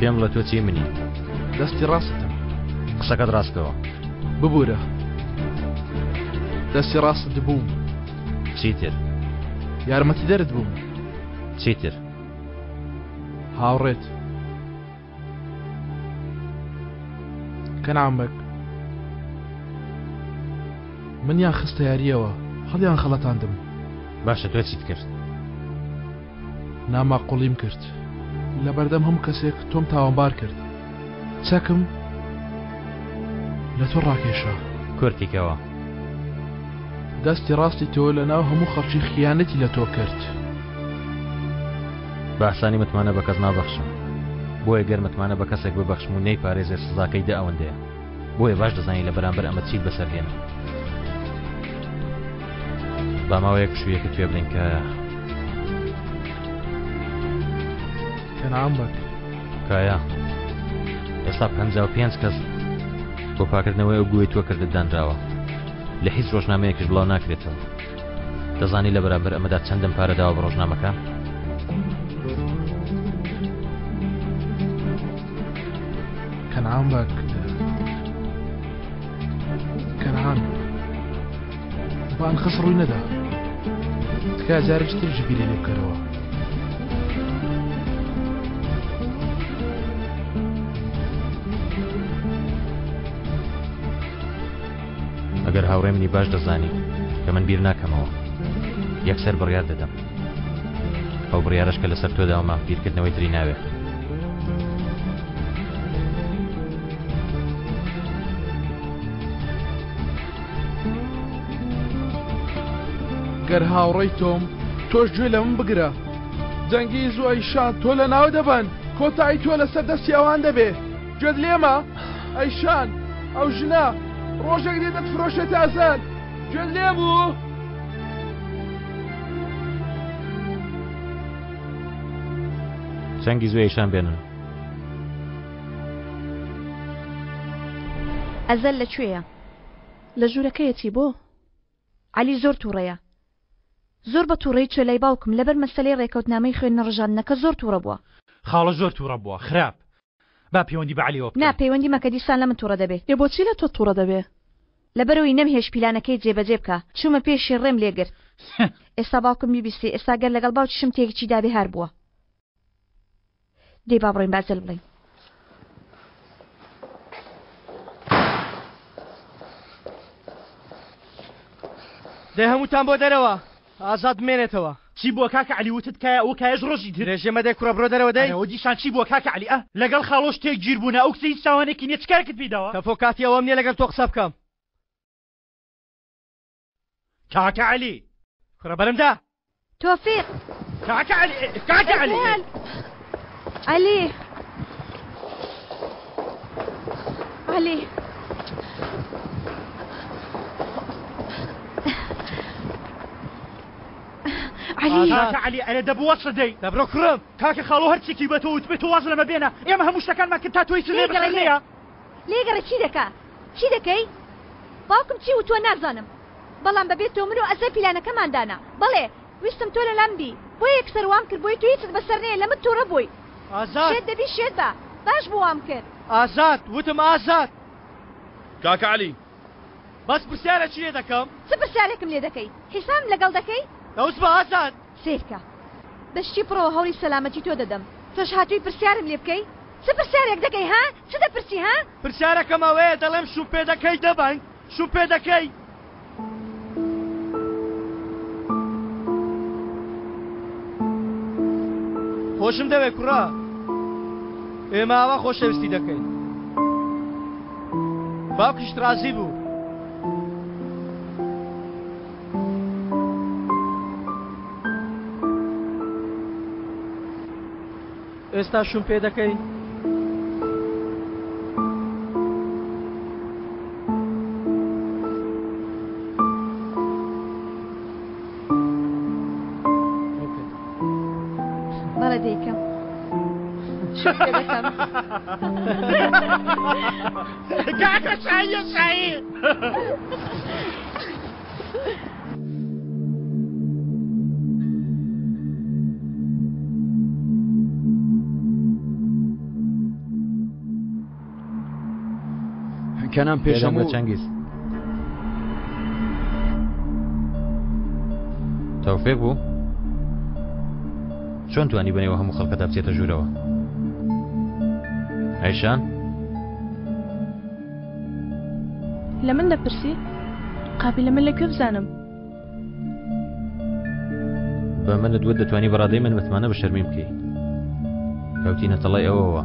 پێم بڵێ تۆ چی منی؟ دەستی ڕاستتم. قسەکەت ڕاستکەوە. ببورە. دەستی ڕاستت بووم. چیتر؟ یارمەتیدەرت بووم. چیتر؟ هاوڕێت. کەنعان بەگ. منیان خستە یارییەوە، هەڵیان خەڵەتاندم. باشە تۆ چیت کرد؟ ناماقوڵیم کرد. لەبەردەم هەموو کەسێک تۆم تاوانبار کرد. چەکم لە تۆ ڕاکێشا. کورتی کەوە. دەستی ڕاستی تۆ لەناو هەموو خەڵکی خیانەتی لە تۆ کرد. بە ئاسانی متمانە بە کەس نابەخشم. بۆیە گەر متمانە بە کەسێک ببەخشم و نەیپارێزێت سزاکەی دە ئەوەندەیە. بۆیە باش دەزانی لە بەرامبەر ئەمە چیت بەسەر دێنم. با ماوەیەک پشوویەکت پێ بدەین کایا. کەنعان بەگ. کایا، ئێستا 55 کەس بۆ پاکردنەوەی ئەو گوێی تۆ کردت دانراوە. لە هیچ ڕۆژنامەیەکیش بڵاو ناکرێتەوە. دەزانی لە بەرامبەر ئەمەدا چەندم پارە داوە بە ڕۆژنامەکان؟ کەنعان بەگ کەنعان با ئەنخەس ڕووی نەدا تکایە جارێکی تریش بیری لێ بکەرەوە. ئەگەر هاوڕێ منی باش دەزانی کە من بیر ناکەمەوە یەکسەر بڕیار دەدەم ئەو بڕیارەش کە لەسەر تۆ داومە بیرکردنەوەی تری ناوێ. گەر هاوڕێی تۆم تۆش گوێ لە من بگرە جەنگیز و ئەیشان تۆ لە ناو دەبەن کۆتایی تۆ لەسەر دەستی ئەوان دەبێ گوێت لێمە ئەیشان ئەو ژنە ڕۆژێک دێ دەتفرۆشێتە ئەزەل گوێت لێ بوو؟ چەنگیز و ئەیشان بێنن. ئەزەل لە کوێیە؟ لە ژوورەکەیەتی بۆ؟ عەلی زۆر توڕەیە. زۆر بە توڕەیی چوە لای باوکم لەبەر مەسەلەی ڕێکەوتنامەی خوێن نەڕژاندنەکە زۆر توڕە بوە. خاڵە زۆر توڕە بوە خراپ با پەیوەندی بە عەلیەوە نا بکەم. پەیوەندی مەکە دیسان لەمن توڕە دەبێ. ئێ بۆچی لە تۆ توڕە دەبێ؟ لەبەرئەوەی نەمهێشت پیلانەکەی جێبەجێ بکا چومە پێشی ڕێم لێ گرت ئێستا باوکم بیبیستێ ئێستا گەر لەگەڵ باوکیشم تێکچی دابێ هار بوە. دەی با بڕۆین بە ئەزەل بڵێین. دەی هەمووتان بۆ دەرەوە ئازاد بمێنێتەوە. چی بووە کاکە عەلی وتت کایە ئەوە کایەش ڕۆژی تر. درێژە مەدە کوڕە بڕۆ دەرەوە دەی. ئەرێ دیسان چی بووە کاکە عەلی ئە لەگەڵ خاڵۆش تێک گیر بوونە ئەو کچە هیچ تاوانێکی نیە چ کارێکت پێی داوە؟ تەفۆ کاتی ئەوەم نیە لەگەڵ تۆ قسە بکەم. کاکە عەلی. کوڕە بەرم دا. تۆفیق. کاکە عەلی کاکە عەلی. عەلی. عەلی. عەلی. کاکە عەلی ئەرێ دەبوو وەسڵ دەی. دەبرۆ کوڕم. کاکە خاڵۆ هەرچێکی بە تۆ وتبێ تۆ واز لەمە بێنە ئێمە هەموو شتەکانمان کرد تا تۆ هیچت لێ بەسەر نەیە. لێگەڕێ چی دەکا؟ چی دەکەی؟ باوکم چی وتووە نازانم بەڵام بەبێ تۆ من و ئەزەر پیلانەکەمان دانا بەڵێ ویستم تۆ لەلام بی بۆیە یەکسەر وام کرد بۆیە تۆ هیچت بەسەر نەیە لەمن توڕە بووی ئازاد. شێت دەبی شێت بە باش بوو وام کرد. ئازاد وتم ئازاد. کاکە عەلی. بەس پرسیارێکی لێ دەکەم. چ پرسیارێکم لێ دەکەی؟ حیسابم لەگەڵ دەکەی؟ دەوس بە ئازاد. سەیرکە بە شتی پڕەوە هەوڵی سەلامەتی تۆ دەدەم تۆش هاتووی پرسیارم لێ بکەی؟ چ پرسیارێک دەکەی ها؟ چ دەپرسی ها؟ پرسیارەکەم ئەوەیە دەڵێم شوو پێ دەکەی دەبەنگ شوو پێ دەکەی؟ خۆشم دەوێ کوڕە ئێمە ئاوا خۆشەویستی دەکەین باوکیشت ڕازی بوو. ئێستا شوم پێ دەکەی؟ بەڵێ دەیکەم. شوم پێ دەکەم. کاکە شاییە شایی. کەنان پێش هەموو چەنگیز. تەوفیق بوو؟ چۆن توانی بەنێوە هەموو خەڵکەدا بچێتە ژوورەوە؟ ئەیشان؟ لە من دەپرسی؟ قابیلە من لە کوێ بزانم؟ بە منت وت دەتوانی بەڕادەی من متمانە بە شەرمین بکەی کەوتینە تەڵەی ئەوەوە.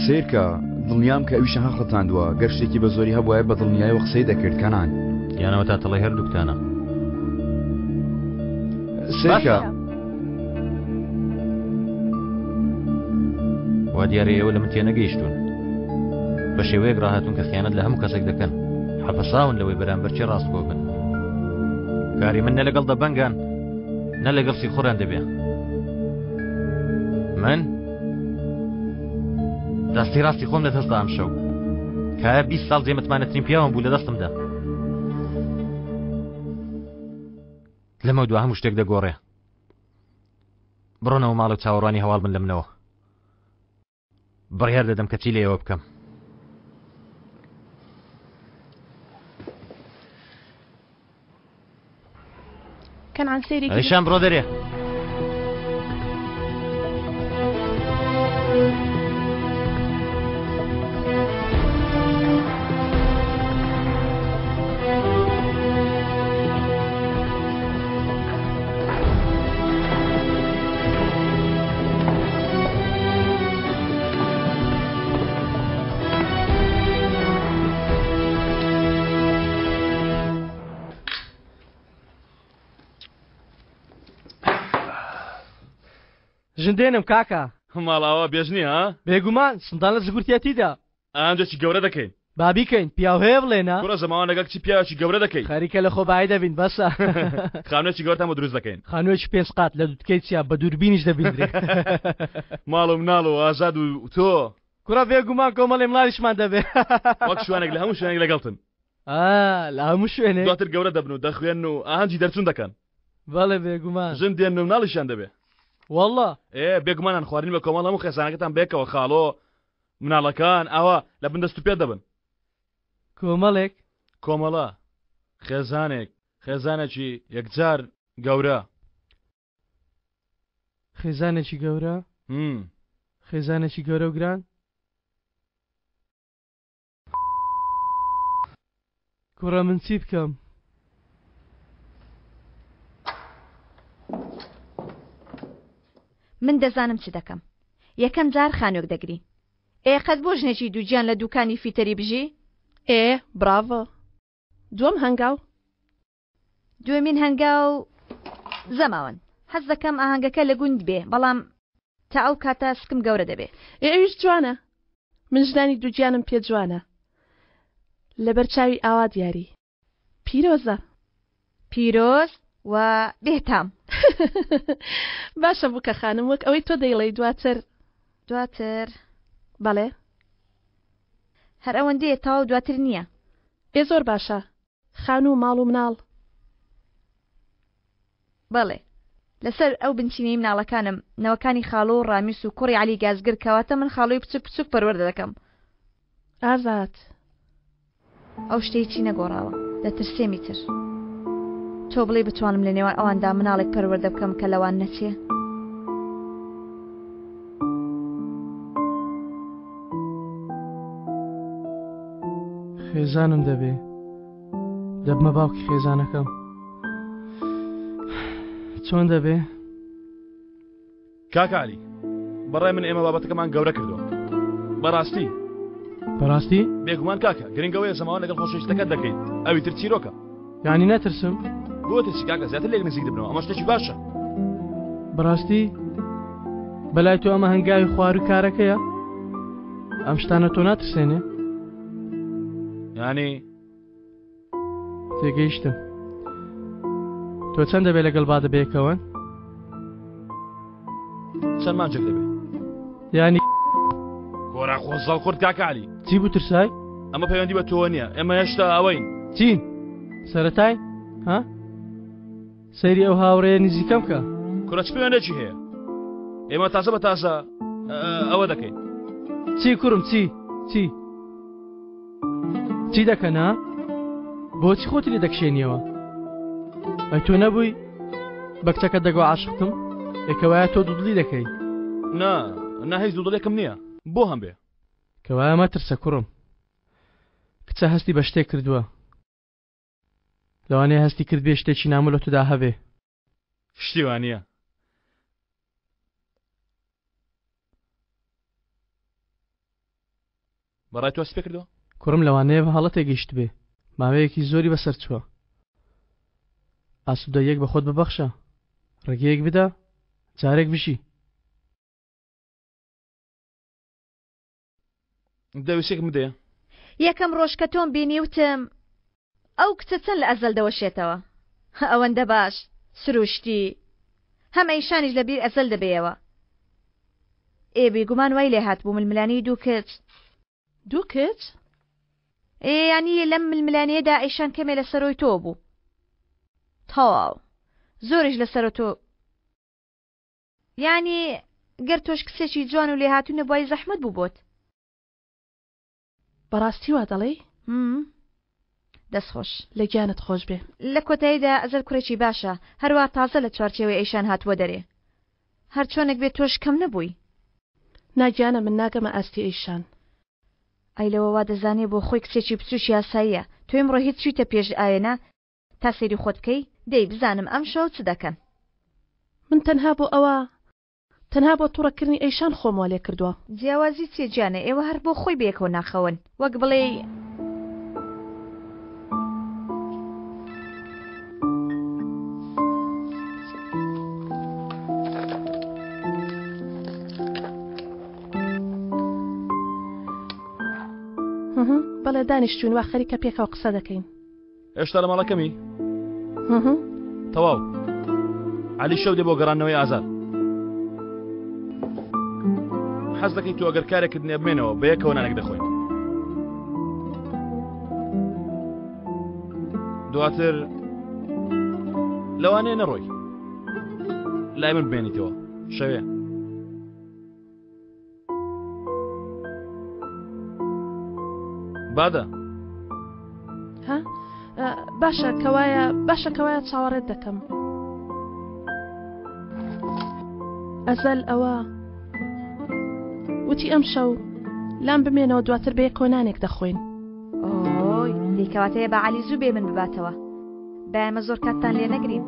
سیرکە دڵنیام کە ئەویشە هەخڵەتاندووە گەر شتێکی بە زۆری هەبواە بە دڵنیایەوە قسەی دەکرد کەنان یانەوە تا تەڵەی هەردووکتانە سیرکە وا دیارە ئێوە لە من تێنەگەیشتوون بە شێوەیەک ڕاهاتوون کە خیانەت لە هەموو کەسێک دەکەن حەپەساون لەوەی بەرامبەر چێ ڕاستگۆ بن کاری من نە لەگەڵ دەبەنگان نە لەگەڵ سیخوڕیان دەبێ من دەستی ڕاستی خۆم لە دەستدا ئەم شەو کایە 20 ساڵ جێمتمانەترین پیاوم بوو لە دەستمدا لەمە دو هەموو شتێک دەگۆڕێ بڕۆنەوە ماڵ و چاوەڕوانی هەواڵ بن لە منەوە. بڕیار دەدەم کە چی لە ئێوە بکەم. کەنعان سەیرێکی ئەیشان بڕۆ دەرێ. ژن دێنم کاکە. ماڵاوا بێژنی ها؟ بێگومان سندان لە زگورتیەتیدا. ئامجەکی گەورە دەکەین. با بیکەین پیاو هەیە بڵێ نا؟ کوڕە زەماوەند لەگەڵ کچی پیاوێکی گەورە دەکەی. خەریکە لە خۆبایی دەبین بەسە. خانووێکی گەورەتان بۆ دروست دەکەین. خانووێکی پێنج قات لە دوتکەی چیا بە دووربینیش دەبیندرێ. ماڵ و مناڵ و ئازاد و تۆ. کوڕە بێگومان کۆمەڵێ مناڵیشمان دەبێ. وەک شوانێک لە هەموو شوێنێک لەگەڵتن. ئا لە هەموو شوێنێک. دواتر گەورە دەبن و دەخوێنن و ئاهەنگی دەرچوون دەکەن. بەڵێ بێگومان. ژن دێنن و مناڵیشیان دەبێ. وەڵڵا. ئێ بێگومان نان خواردنی بە کۆمەڵ هەموو خێزانەکەتان بەیەکەوە خاڵۆ مناڵەکان ئاوا لە بن دەست و پێ دەبن. کۆمەڵێک؟ کۆمەڵە، خێزانێک، خێزانێکی یەکجار گەورە. خێزانێکی گەورە؟ هم. خێزانێکی گەورە و گران؟ کوڕە من چی بکەم؟ من دەزانم چ دەکەم. یەکەم جار خانوێک دەگرین. ئێ قەت بۆ ژنێکی دووگیان لە دووکانی فیتەری بژی؟ ئێ بڕاڤۆ. دووەم هەنگاو. دووەمین هەنگاو زەماوەند. حەز دەکەم ئاهەنگەکە لە گوند بێ، بەڵام تا ئەو کاتە سکم گەورە دەبێ. ئێ ئەویش جوانە. من ژنانی دووگیانم پێ جوانە. لەبەر چاوی ئاوا دیاری. پیرۆزە. پیرۆز و بێ تام. باشە بووکە خانم وەک ئەوەی تۆ دەیڵێی دواتر. دواتر. بەڵێ. هەر ئەوەندەیە تەواو دواتر نییە. ئێ زۆر باشە خانوو و ماڵ و مناڵ. بەڵێ. لەسەر ئەو بنچینەی مناڵەکانم، نەوەکانی خاڵۆ و ڕامیس و کوڕی عەلی گازگر کەواتە من خاڵۆی بچوک بچوک پەروەردە دەکەم. ئازاد. ئەو شتە هیچی نەگۆڕاوە. دەترسێم ئیتر. تۆ بڵێی بتوانم لە نێوان ئەواندا مناڵێک پەروەردە بکەم کە لەوان نەچێ؟ خێزانم دەبێ. دەبمە باوکی خێزانەکەم. چۆن دەبێ؟ کاک عەلی بەڕای من ئێمە بابەتەکەمان گەورە کردووە بەڕاستی بەڕاستی بێگومان کاکە گرنگەوەیە زەماوە لەگەڵ خۆشەویستەکەت دەکەیت ئەوی تر چیرۆکە یعنی نەترسم بۆ ترسی کاکە زیاتر لێک نزیک دەبنەوە ئەمە شتێکی باشە بەڕاستی بەلای تۆ ئەمە هەنگاوی خوار و کارەکەیە ئەم شتانە تۆ ناترسێنێ یعنی تێگەیشتم تۆ چەند دەبێت لەگەڵ بادە بێکەوەن چەند مانجێک دەبێت ینی گۆرا خۆزەڵ خورد کاکالی چی بوو ترسای ئەمە پەیوەندی بە تۆ نییە ئێمە هێشتا ئەوەین چین سەتای ها سەیری ئەو هاوڕێیە نزیکەم کە. کوڕە چ پەیوەندێکی هەیە؟ ئێمە تازە بە تازە ئەوە دەکەین. چی کوڕم چی؟ چی؟ چی دەکەنا؟ بۆچی خۆتی لێ دەکشێنیەوە؟ ئەی تۆ نەبووی بە کچەکە دەگۆ عاشقتم؟ ئێکەوایە تۆ دوودڵی دەکەی؟ نا نا هیچ دوودڵێکم نییە بۆ هەم بێ. کەوایە مەترسە کوڕم کچە هەستی بە شتێک کردووە لەوانەیە هەستی کرد بێ شتێکی نامۆ لە تۆدا هەبێ. شتی وا نییە. بەڕای تۆ هەستی پێ کردووە؟ کوڕم لەوانەیە بە هەڵە تێگەیشتبێ ماوەیەکی زۆری بەسەر چووە ئاسوودەییەک بە خۆت ببەخشە ڕێگەیەک بدە جارێک بژی. دەویسێکم بدەیە. یەکەم ڕۆژ کە تۆم بینی وتم ئەو کچە چەند لە ئەزەل دەوەشێتەوە ئەوەندە باش سروشتی هەم ئەیشانیش لە بیر ئەزەل دەبێیەوە ئێ بیگومان وای لێ هاتبوو ململانێی دوو کچ. دوو کچ؟ ئێ یانی لەم ململانێیەدا ئەیشان کەمێ لە سەرۆی تۆ بوو تەواو زۆریش لە سەرۆ تۆ یانی گەر تۆش کچێکی جوان و لێهاتوو نەبوای زەحمەت بوو بۆت. بەڕاستی وا دەڵێی؟ همم دەست خۆش. لە گیانت خۆش بێ. لە کۆتاییدا ئەزەل کوڕێکی باشە هەروا تازە لە چوارچێوەی ئەیشان هاتووە دەرێ هەرچۆنێک بێ تۆش کەم نەبووی. نا گیانە من ناگەمە ئاستی ئەیشان. ئەی لەوە وا دەزانێ بۆ خۆی کچێکی بچوکی ئاساییە تۆ ئیمڕۆ هیچ چویتە پێش ئاوێنە تا سەیری خۆت بکەی دەی بزانم ئەمشەو چ دەکەن. من تەنها بۆ ئەوە تەنها بۆ توڕە کردنی ئەیشان خۆم وا لێ کردوە. جیاوازی چیە گیانە ئێوە هەر بۆ خۆی بەیەکەوە ناخەون وەک بڵێی. بەڵێ دانیشتوین وا خەریکە پێکەوە قسە دەکەین. هێشتا لە ماڵەکەمی؟ تەواو عەلی شەو دێ بۆ گەڕاندنەوەی ئازاد حەز دەکەی تۆ ئەگەر کارێکت نییە بمێنەوە بە یەکەوە نانێک دەخۆین دواتر لەوانەیە نەڕۆی لای من بمێنیتەوە شەوێ بادە ها باشە کەوایە باشە کەوایە چاوەڕێت دەکەم ئەزەل ئەوە وتی ئەم شەو لام بمێنەوە دواتر بەیە کۆنانێک دەخۆین ئۆی دیکەواتەیە بە علی زوو بێ من بباتەوە با ئێمە زۆر کاتتان لێ نەگرین.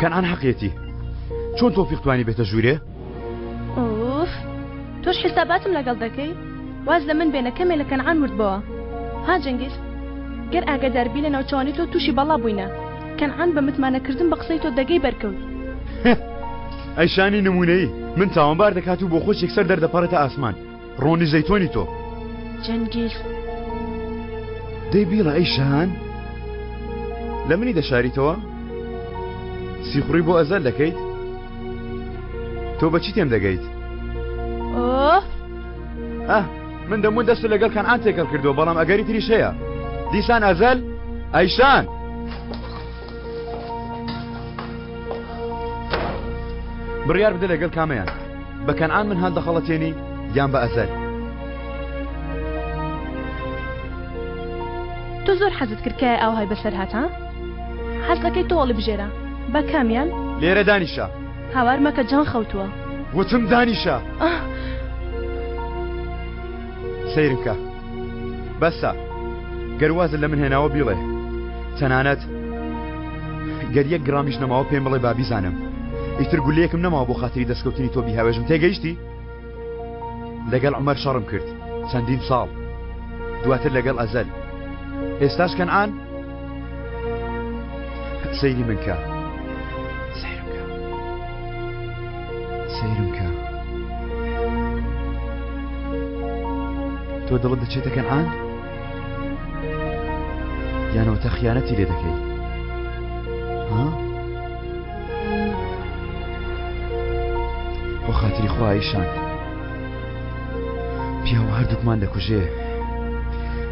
کەنعان حەقیەتی چۆن تۆفیق توانی بێتە ژوورێ؟ ئوف تۆش حیساباتم لەگەڵ دەکەی واز لە من بێنە کەمێ لە کەنعان وردبەوە ها جەنگیز گەر ئاگاداربی لە ناوچەوانی تۆ تووشی بەڵا بووینە کەنعان بە متمانەکردن بە قسەی تۆ دەگەی بەرکەوت ئەی شانی نمونەیی من تاوانبار دەکات و بۆ خۆش یەکسەر دەردەپەڕێتە ئاسمان ڕۆنی زەیتۆنی تۆ. جەنگیز. دەی بیڵە ئەی شان لە منی دەشاریتەوە؟ سیخوڕی بۆ ئەزەل دەکەیت؟ تۆ بە چی تێم دەگەیت؟ ئۆف ئە من دەمون دەست لەگەڵ کەنعان تێکەڵ کردووە بەڵام ئەگەری تریش هەیە دیسان ئەزەل ئەیشان بڕیار بدە لەگەڵ کامەیان بە کەنعان من هەل دەخەڵەتێنی یان بە ئەزەل تۆ زۆر حەزت کرد کایە ئاوهای بەسەر هات ها حەز دەکەی تۆ هەڵیبژێرە بە کامیان لێرە دانیشە هاوار مەکە جان خەوتووە وتم دانیشە سەیرم کە بەسە گەر وازت لە من هێناوە بیڵێ تەنانەت گەر یەک گرامیش نەماوە پێم بڵێ با بیزانم ئیتر گولەیەکم نەماوە بۆ خاتری دەستکەوتنی تۆ بیهاوێژم تێگەیشتی لەگەڵ عومەر شەڕم کرد چەندین ساڵ دواتر لەگەڵ ئەزەل ئێستاش کەنعان سەیری من کە سەیرم کە سەیرم کە تۆ دڵت دەچێتە کەنعان یانەوەتە خیانەتی لێ دەکەی ها؟ بۆ خاتری خوا ئەیشان پیاوە هەردووکمان دەکوژێ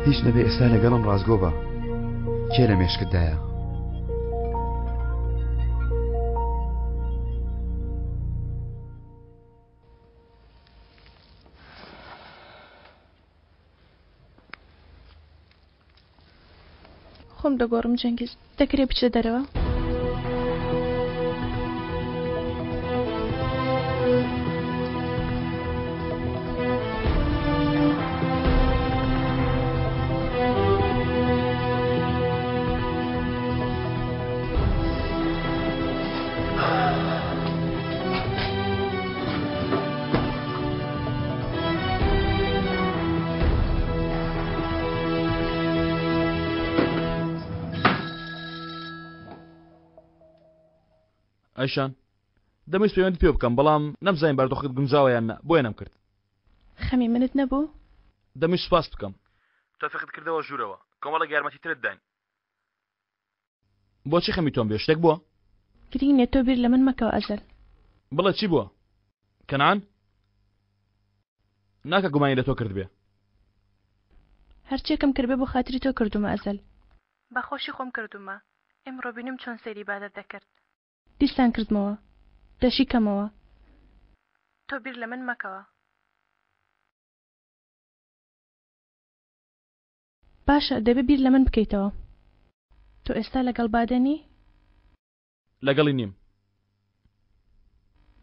هیچ نەبێ ئێستا لەگەڵم ڕاستگۆ بە کێ لە مێشکتدایە خۆم دەگۆڕم جەنگیز دەکرێ بچێ دەرەوە؟ ئایشان دەمویست پەیوەندی پێ بکەم بەڵام نەمزانی باردۆخت گونجاوە یان نا بۆیە نەمکرد. خەمی منت نەبوو؟ دەمویست سوپاست بکەم. تۆفیقت کردەوە ژوورەوە کۆمەڵێک یارمەتی ترت داین. بۆچی خەمی تۆم بێ شتێک بووە؟ گرینگ نیە تۆ بیر لە من مەکەوە ئەزەل. بڵێ چی بووە؟ کەنعان؟ ناکا گومانی لە تۆ کردبێ. هەرچیەکم کردبێ بۆ خاتری تۆ کردوومە ئەزەل. بە خۆشی خۆم کردوومە. ئیمڕۆ بینیم چۆن سەیری بادەت دەکرد. دیسان کردمەوە. دەشیکەمەوە. تۆ بیر لە من مەکەوە. باشە دەبێ بیر لە من بکەیتەوە. تۆ ئێستا لەگەڵ بادە نی؟ لەگەڵی نیم.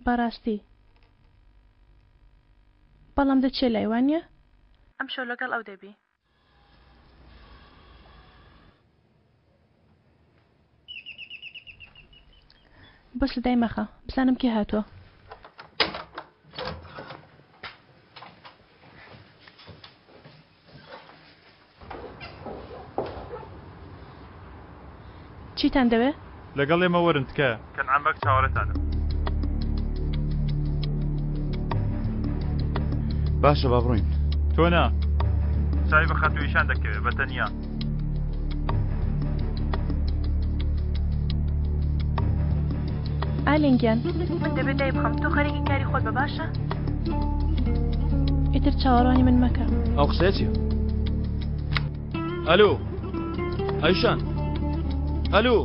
بەڕاستی؟ بەڵام دەچیە لای وانیە؟ ئەمشەو لەگەڵ ئەو دەبی. بەس لە دای مەخە بزانم کێ هاتووە. چیتان دەوێ؟ لەگەڵ ئێمە وەرن تکایە. کەنعان بەگ چاوەڕێتانە. باشە با بڕۆین. تۆ نا. چاوی بە خاتوو ئیشان دەکەوێ بە تەنیا. ئالین گیان من دەبێت دای بخەم تۆ خەریکی کاری خۆت بە باشە ئیتر چاوەڕوانی من مەکە ئەو قسەیە چیە ئەلو ئەیشان ئەلو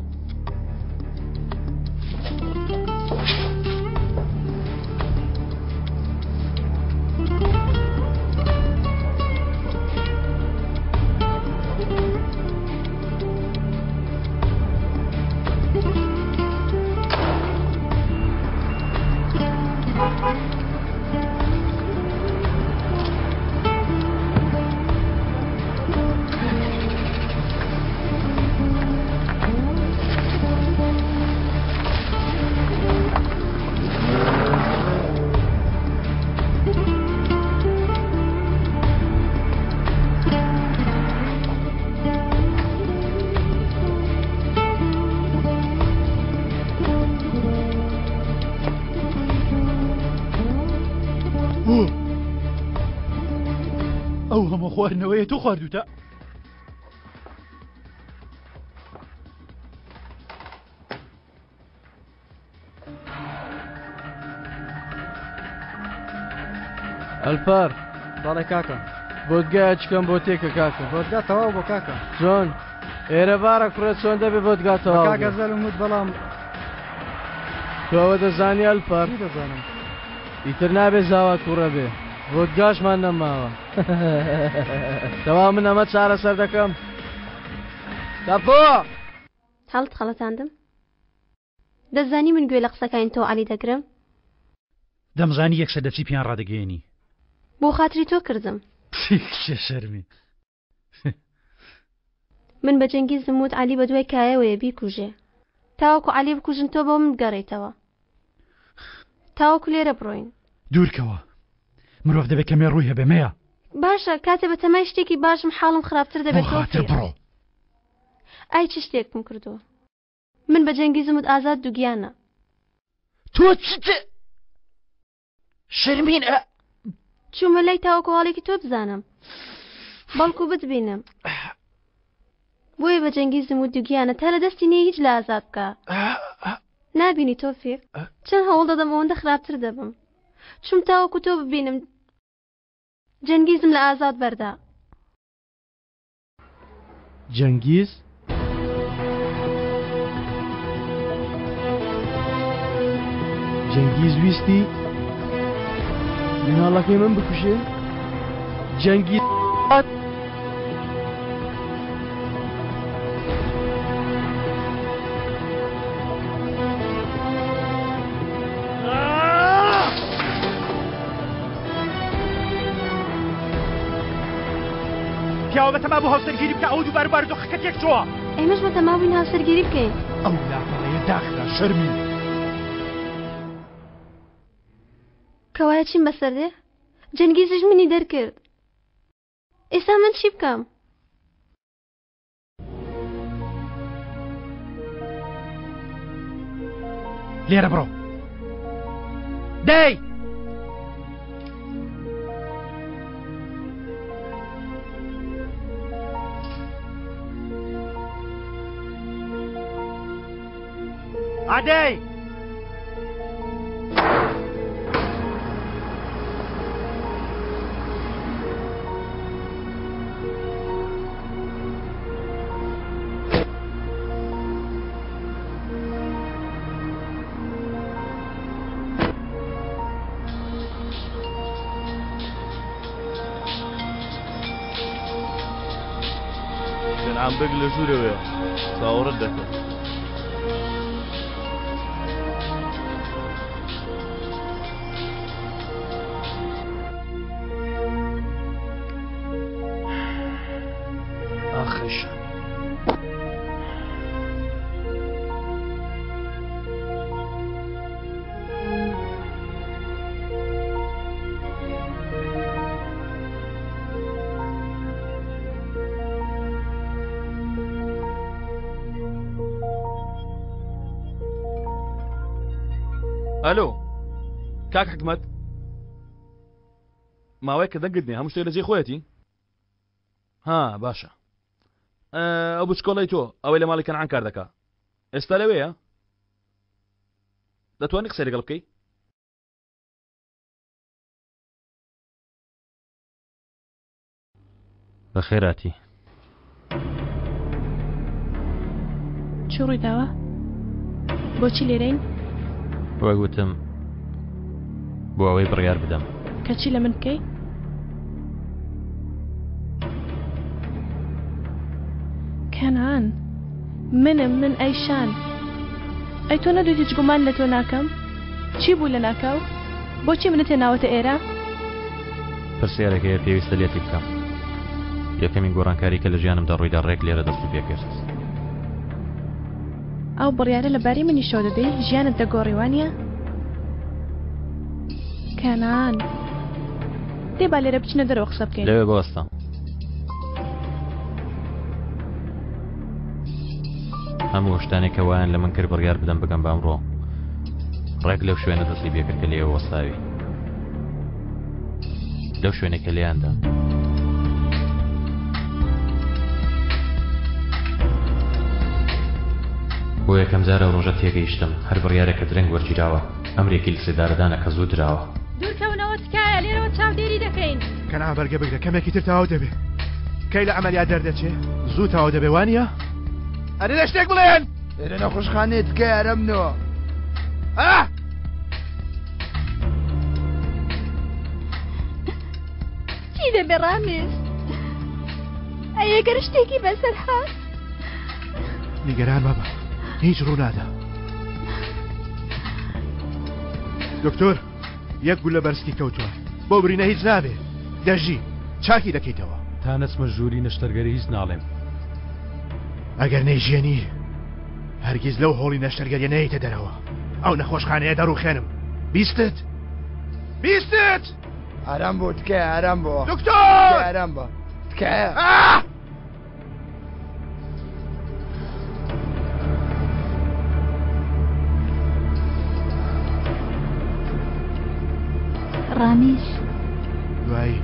ئەو هەموو خواردنەوەیە تۆ خواردوتە؟ ئەلپار بەڵێ کاکە بۆتگایە چکەم بۆ تێکە کاکە بۆتگا تەواو بۆ کاکە چۆن ئێرە بارە کوڕێ چۆن دەبێ بۆتگا تەواو کاکە زەلم وت بەڵام تۆ ئەوە دەزانی ئەلپار دەزانم ئیتر نابێ زاوا تووڕە بێ بۆتگاشمان نەماوە تەواو من ئەمە چارەسەر دەکەم تەپۆ هەڵت خەڵەتاندم دەزانی من گوێ لە قسەکانی تۆ عەلی دەگرم؟ دەمزانی یەکسەر دەچی پێیان ڕادەگەیەنی. بۆ خاتری تۆ کردم. کێ شەرمی. من بە جەنگیزم وت عەلی بە دوای کایەوەیە بیکوژێ. تاوەکو عەلی بکوژن تۆ بۆ من بگەڕێیتەوە. تاوەکو لێرە بڕۆین. دوورکەوە. مرۆڤ دەبێ کەمێ ڕووی هەبێ مەیە. باشە کاتێ بە تەمای شتێکی باشم حاڵم خراپتر دەبێت بۆ خاتر بڕۆ. ئای چ شتێکم کردووە. من بە جەنگیزم وت ئازاد دووگیانە. تۆ چت شەرمین ئە. چوومە لای تاوەکو هەواڵێکی تۆ بزانم بەڵکو بتبینم بۆیە بە جەنگیزم وت دووگیانە تا لە دەستی نییە هیچ لە ئازاد بکە نابینی تۆفیق چەند هەوڵ دەدەم ئەوەندە خراپتر دەبم. چوم تاوەکو تۆ ببینم جەنگیزم لە ئازاد بەردا. جەنگیز؟ جەنگیز ویستی مناڵەکەی من بکوژێ؟ جەنگیز پیاوە بەتەما بوو هاوسەرگیری بکە ئەو دووبارە بارودۆخەکە تێک چۆوە. ئێمەش بەتەما بووین هاوسەرگیری بکەین. ئەو لاپەڕەیە داخرا شەرمی. کەوایە چیم بەسەر دێ؟ جەنگیزیش منی دەرکرد. ئێستا من چی بکەم؟ لێرە بڕۆ دەی ئادەی کەنعان بەگ لە ژوورەوەیە چاوەڕێت دەکەم. ئاخیشان. ئەلۆ کاک حکمت ماوەیە کە دەنگت نیە هەموو شتێک لە جێی خۆیەتی ها باشە ئەو بچکۆڵەی تۆ ئەوەی لە ماڵی کەنعان کار دەکا ئێستا لەوەیە دەتوانی قسەی لەگەڵ بکەی بەخێراتی. چی ڕوویداوە؟ بۆچی لێرەین؟ وەک وتم بۆ ئەوەی بڕیار بدەم. کە چی لە من بکەی؟ کەنان منم من ئەیشان ئەی تۆ نەدویت هیچ گومان لە تۆ ناکەم؟ چی بوو لە ناکاو؟ بۆچی منت هێناوەتە ئێرە؟ پرسیارێک هەیە پێویستە لێتی بکەم. یەکەمین گۆڕانکاری کە لە ژیانمدا ڕوویدا ڕێک لێرە دەستی پێکرد. ئەو بڕیارە لە بارەی منیشەوە دەدەی ژیانت دەگۆڕی وانییە؟ کەنان دێ با لێرە بچینە دەرەوە قسە بکەین. لەوێ بوەستە. هەموو شتانێک کە وایان لە من کرد بڕیار بدەم بگەم بە ئەمڕۆ ڕێک لەو شوێنە دەستی پێکرد کە لێوە وەستاوی لەو شوێنێک کە لێیاندا بۆ یەکەم جارە ڕۆژە تێگەیشتم هەر بڕیارێکە درەنگ وەرگیراوە ئەمرێکی لە سێدارەدانە کە زوو دراوە دوورکەونەوە تکایە لێرەوە چاودێری دەکەین. کەنعان بەرگە بگرە کەمێکی تر تەواو دەبێ کەی لە عەمەلیات دەردەچێ زوو تەواو دەبێ وانییە؟ ئەرێ لە شتێک بڵێن ئێرە نەخۆشخانەیە تکایە ئەرەمنەوە. ئا! چی دەبێ ڕامیز؟ ئەی ئەگەر شتێکی بەسەر هات؟ نیگەران مەبە هیچ ڕوونادا. دکتۆر یەک گولە بەرسکی کەوتووە بۆ برینە هیچ نابێ دەژی چاکی دەکەیتەوە. تا نەچمە ژووری نەشتەرگەری هیچ ناڵێم. ئەگەر نەیژێنی هەرگیز لەو هۆڵی نەشتەرگەریە نەیەیتە دەرەوە ئەو نەخۆشخانەیە دەڕوخێنم بیستت بیستت ئارام بۆ تکایە ئارام بۆ دکتۆر ئارام بە تکایە ڕامیز دوایی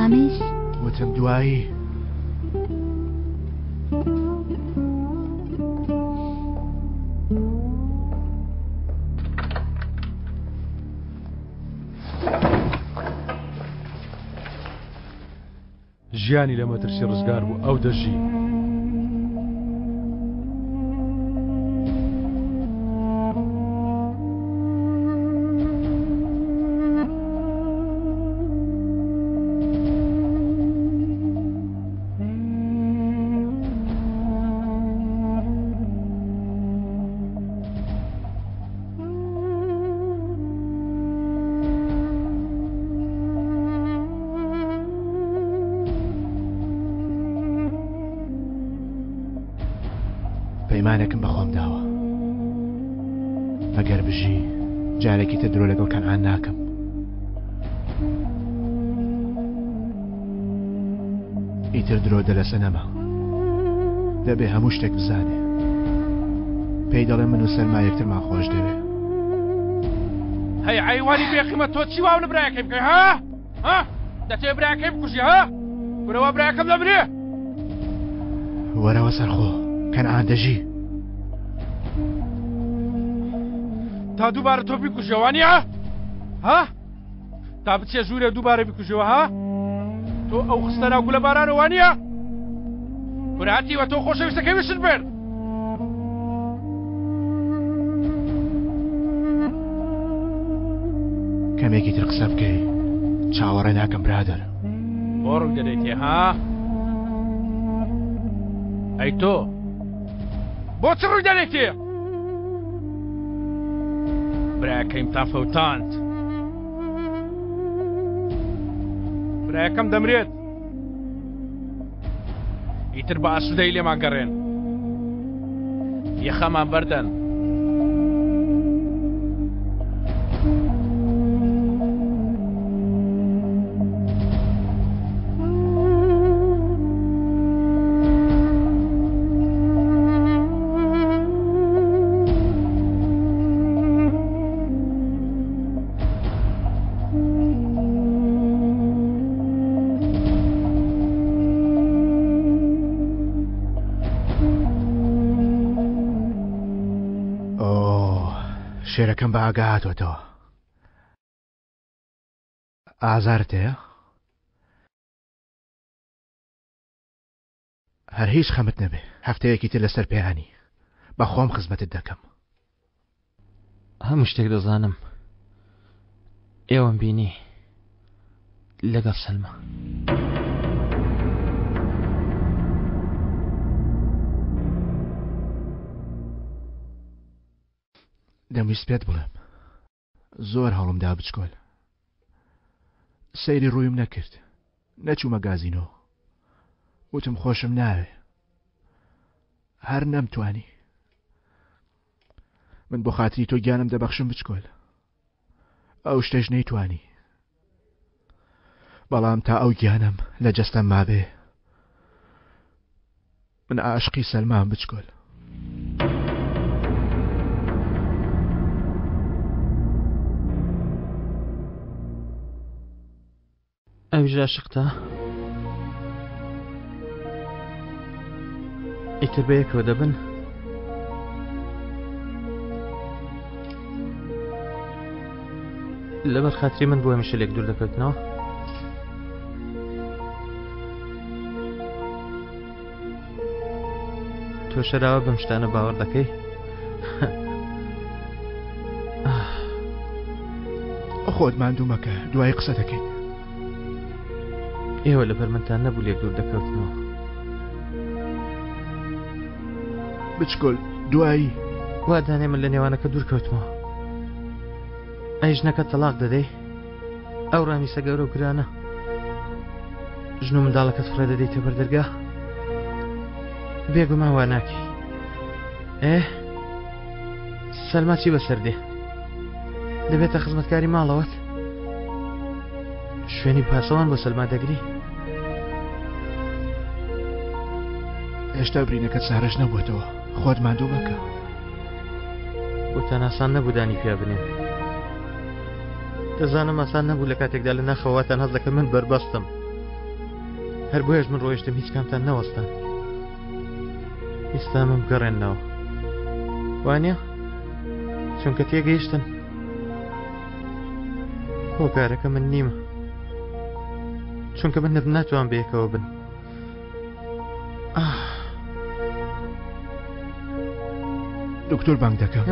ڕامیز؟ وتم دوایی. ژیانی لە مەترسی ڕزگار بوو ئەو دەژی. پەیمانێکم بە خۆم داوە ئەگەر بژی جارێکی تر درۆ لەگەڵ کەنعان ناکەم ئیتر درۆ دەلەسە نەما دەبێ هەموو شتێک بزانێ پێی دەڵێ من و سەرما یەکترمان خۆش دەوێ هەی عیوانی بێقیمە تۆ چی واو لە برایەکەی بکەی ها ها دەتێ براکەی بکوژی ها کورەوە براکەم دەمرێ وەرەوە سەرخۆ کەنعان دەژی تا دووبارە تۆ بیکوژەوە نیە ها تا بچێ ژوورێ دووبارە بیکوژەوە ها تۆ ئەو خستە ناو گولە بارانەوە نیە کوراتی وە تۆ خۆشەویستەکەی وشت برد کەمێکی تر قسە بکەی چاوەڕێ ناکەم برادەر بۆ ڕوو دەدەیتێ ها ئەی تۆ بۆ چ ڕووی دەدەیتێ براکەیم تا فەوتاند برایەکەم دەمرێت ئیتر بە ئاسوودەی لێمان گەڕێن یەخەمان بەردەن. شێرەکەم بە ئاگا هاتۆتەوە ئازارت هەیە؟ هەر هیچ خەمت نەبێ هەفتەیەکی تر لەسەر پێیانی بە خۆم خزمەتت دەکەم. هەموو شتێک دەزانم ئێوەم بینی لەگەڵ سەلما. دەمویست پێت بڵێم زۆر هەوڵم دا بچکۆل سەیری ڕوویم نەکرد نەچوومە گازینۆ وتم خۆشم ناوێ هەر نەمتوانی من بۆ خاتری تۆ گیانم دەبەخشم بچکۆل ئەو شتەش نەیتوانی بەڵام تا ئەو گیانم لە جەستەم مابێ من عاشقی سەلمان بچکۆل. ئەویش عاشقتە؟ ئیتر بەیەکەوە دەبن؟ لەبەر خاتری من بۆ هەمیشە لێک دوور دەکەوتنەوە؟ تۆ شەراوە بەم شتانە باوەڕ دەکەی؟ خۆت ماندوو مەکە دوای قسە دەکەین. ئێوە لەبەر منتان نەبوو لێک دوور دەکەوتنەوە. بچکۆل دوایی وا دانێ من لە نێوانەکە دوور کەوتمەوە. ئەی ژنەکە تەلاق دەدەی؟ ئەو ڕامیسە گەورە و گرانە ژن و منداڵەکەت فڕێ دەدەیتە بەر دەرگا بێگومان وا ناکەی ئێ سەلما چی بەسەر دێ دەبێتە خزمەتکاری ماڵەوەت شوێنی پاسەوان بۆ سەلما دەگری هێشتا برینەکە سارش نەبووتەوە خۆت ماندوو مەکە بۆتان ئاسان نەبوو دانی پیا بنێن دەزانم ئاسان نەبوو لە کاتێکدا لە ناخەواتان هەست دەکەن من بەربەستم. هەر بۆیەش من ڕۆیشتم هیچ کامتان نەوەستان. ئیستا من بگەڕێنەوە. وانە؟ چونکە تێگەیشتن. هۆکارەکە من نیمە. چونکە من ناتوان بەیەکەوە بن. دکتۆر بانگ دەکەم.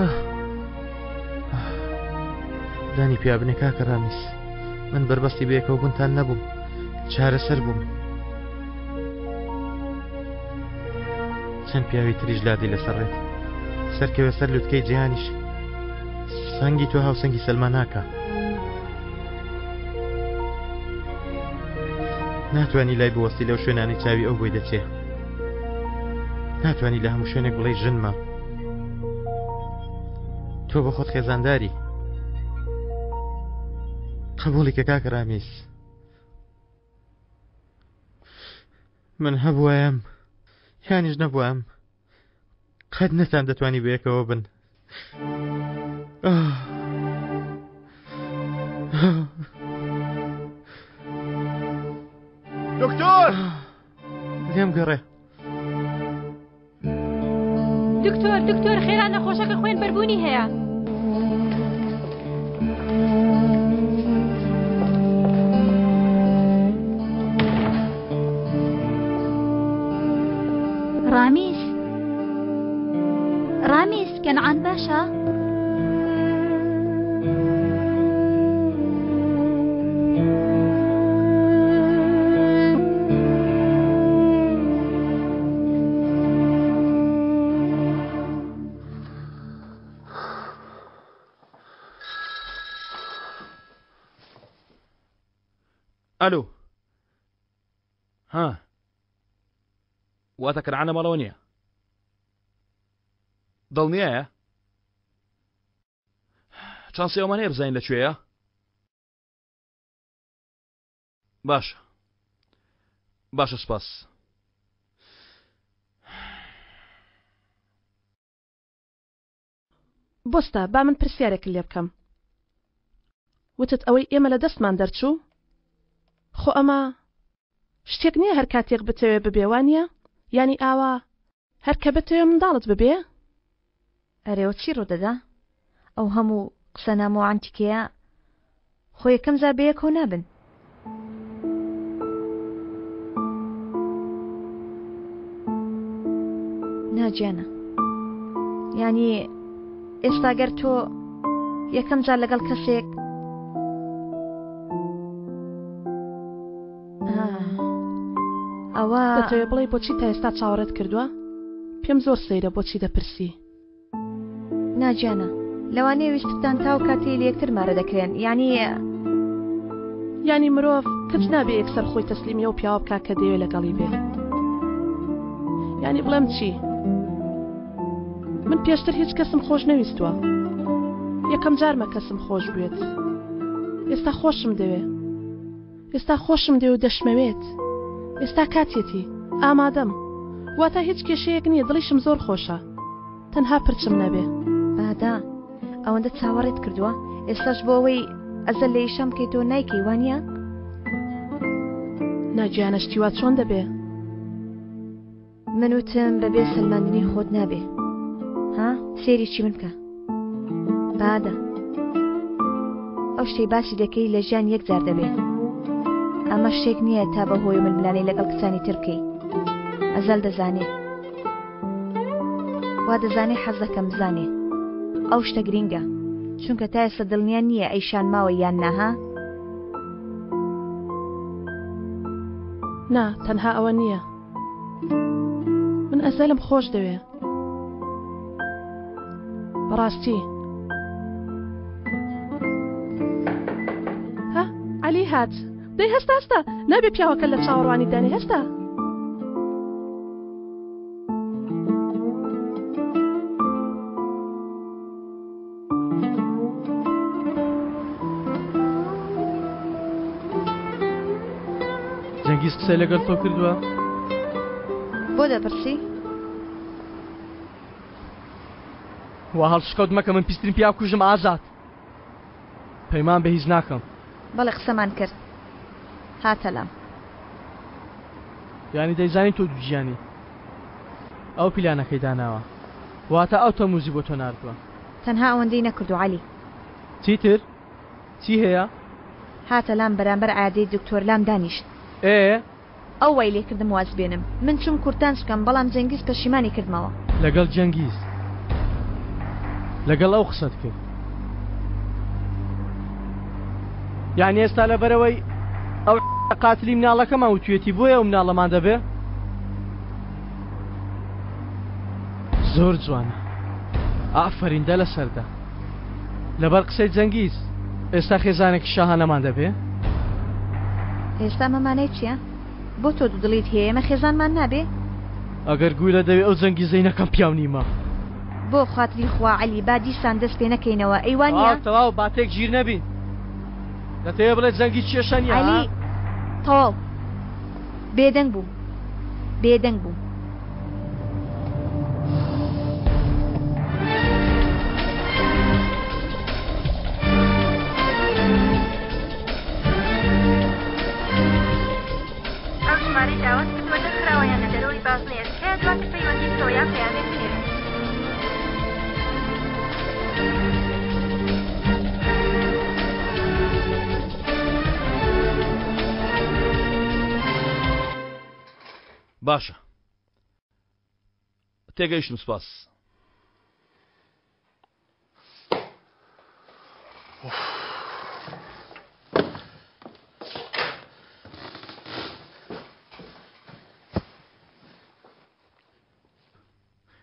دانی پیابنێ کاکە ڕامیس من بەربەستی بەیەکەوە بوونتان نەبووم چارەسەر بووم چەند پیاوی تریش لادی لەسەر ڕێت سەرکەوێ سەر لوتکەی جیهانیش سەنگی تۆ هاوسەنگی سەلما ناکە ناتوانی لای بوەستی لەو شوێنانی چاوی ئەو بۆی دەچێ ناتوانی لە هەموو شوێنێک بڵێ ژنمە تۆ بە خۆت خێزانداری قبوڵی کە کاکە ڕامیس من هەبوایم یانیش نەبووم قەت نەتان دەتوانی بەیەکەوە بن. دکتۆر لێم گەڕێ دکتۆر دکتۆر خێرا نەخۆشەکە خوێن بەربوونی هەیە. ڕامیس ڕامیس کەنعان باشە؟ ئەلو ها واتە کەنعان لە ماڵەوە نییە دڵنیایە چانسی ئەومان هەیە بزانین لە کوێیە باشە باشە سپاس بۆستە با من پرسیارێکت لێ بکەم وتت ئەوەی ئێمە لە دەستمان دەرچوو خۆ ئەمە شتێک نییە هەر کاتێک بتەوێ ببێ وانییە یانی ئاوا هەر کە بتەوێ منداڵت ببێ؟ ئەرێ وە چی ڕوودەدا؟ ئەو هەموو قسە نامۆ عەنتیکەیە خۆ یەکەم جار بەیەکەوە نابن. نا گیانە یانی ئێستا گەر تۆ یەکەم جار لەگەڵ کەسێک ئەوە دەتەوێ بڵێی بۆچی تا ئێستا چاوەڕێت کردووە؟ پێم زۆر سەیرە بۆچی دەپرسی. نا گیانە لەوانەیە ویستتان تاو کاتەی لە یەکتر مارە دەکرێن یانی. یانی مرۆڤ کچ نابێ یەکسەر خۆی تەسلیمی ئەو پیاوە بکا کە دەیەوێ لەگەڵی بێ یانی بڵێم چی من پێشتر هیچ کەسم خۆش نەویستووە یەکەم جارمە کەسم خۆش بوێت ئێستا خۆشم دەوێ ئێستا خۆشم دەوێ و دەشمەوێت ئێستا کاتیەتی ئامادەم واتە هیچ کێشەیەک نییە دڵیشم زۆر خۆشە تەنها پرچم نەبێ. بادا ئەوەندە چاوەڕێت کردووە ئێستاش بۆ ئەوەی ئەزەل لە ئیشان بکەیتەوە نایکەی وانە؟ نا گیانە شتی وا چۆن دەبێ؟ من وتم بەبێ سەلماندنی خۆت نابێ ها سێری چی من بکە بادە ئەو شتەی باسی دەکەی لە ژیان یەک جار دەبێ ئەمە شتێک نییە تا بە هۆی ململانەی لەگەڵ کچانی تر بکەی ئەزەل دەزانێ وا دەزانێ حەز دەکەم بزانێ ئەو شتە گرینگە چونکە تا ئێستا دڵنیا نییە ئەیشان ماوە یان ناها نا تەنها ئەوە نییە من ئەزەلم خۆش دەوێ بەڕاستی ها عەلی هات دەی هەستە هەستە نابێ پیاوەکە لە چاوەڕوانی دانێ هەستە جەنگیز قسەی لەگەڵ تۆ کردووە؟ بۆ دەپرسی؟ وا هەڵشکەوت مەکە من پیسترین پیاو کوژم ئازاد پەیمان بە هیچ ناکەم. بەڵێ قسەمان کرد هاتە لام. یانی دەیزانی تۆ دووگیانی. ئەو پیلانەکەی داناوە. واتە ئەو تەموزی بۆ تۆ ناردووە. تەنها ئەوەندەی نەکردوو عەلی. چیتر؟ چی هەیە؟ هاتە لام بەرامبەر عیادەی دکتۆر لام دانیشت. ئێ؟ ئەو وای لێکردم واز بێنم. من چووم کورتانج بکەم بەڵام جەنگیز پەشیمانی کردمەوە. لەگەڵ جەنگیز؟ لەگەڵ ئەو قسەت کرد؟ یانی ئێستا لەبەرئەوەی ئەو قاتلی مناڵەکەمان وتویەتی بۆیە ئەو مناڵەمان دەبێ؟ زۆر جوانە ئافەرین دە لەسەر دە. لەبەر قسەی جەنگیز ئێستا خێزانێکی شاهانەمان دەبێ؟ ئێستا ئەمە مانای چییە؟ بۆ تۆ دوودڵیت هەیە ئێمە خێزانمان نابێ؟ ئەگەر گوو لە دەوێ ئەو جەنگیزەی نەکەم پیاو نیمە. بۆ خاتری خوا عەلی با دیسان دەست پێ نەکەینەوە ئەی وا نییە؟ تەواو تەواو با تێک ژیر نەبین. دەتەوێ بڵێ جەنگیز کێشە نییە ها؟ عەلی تەواو بێدەنگ بووم بێدەنگ بووم. ئەو ژمارەی داوات کردووە دەرخراوە یان لە دەرەوەی بازنەیە، تکایە دواتر پەیوەندی بکەوە یان پەیامێک بنێرە. باشە تێگەیشتم سپاس.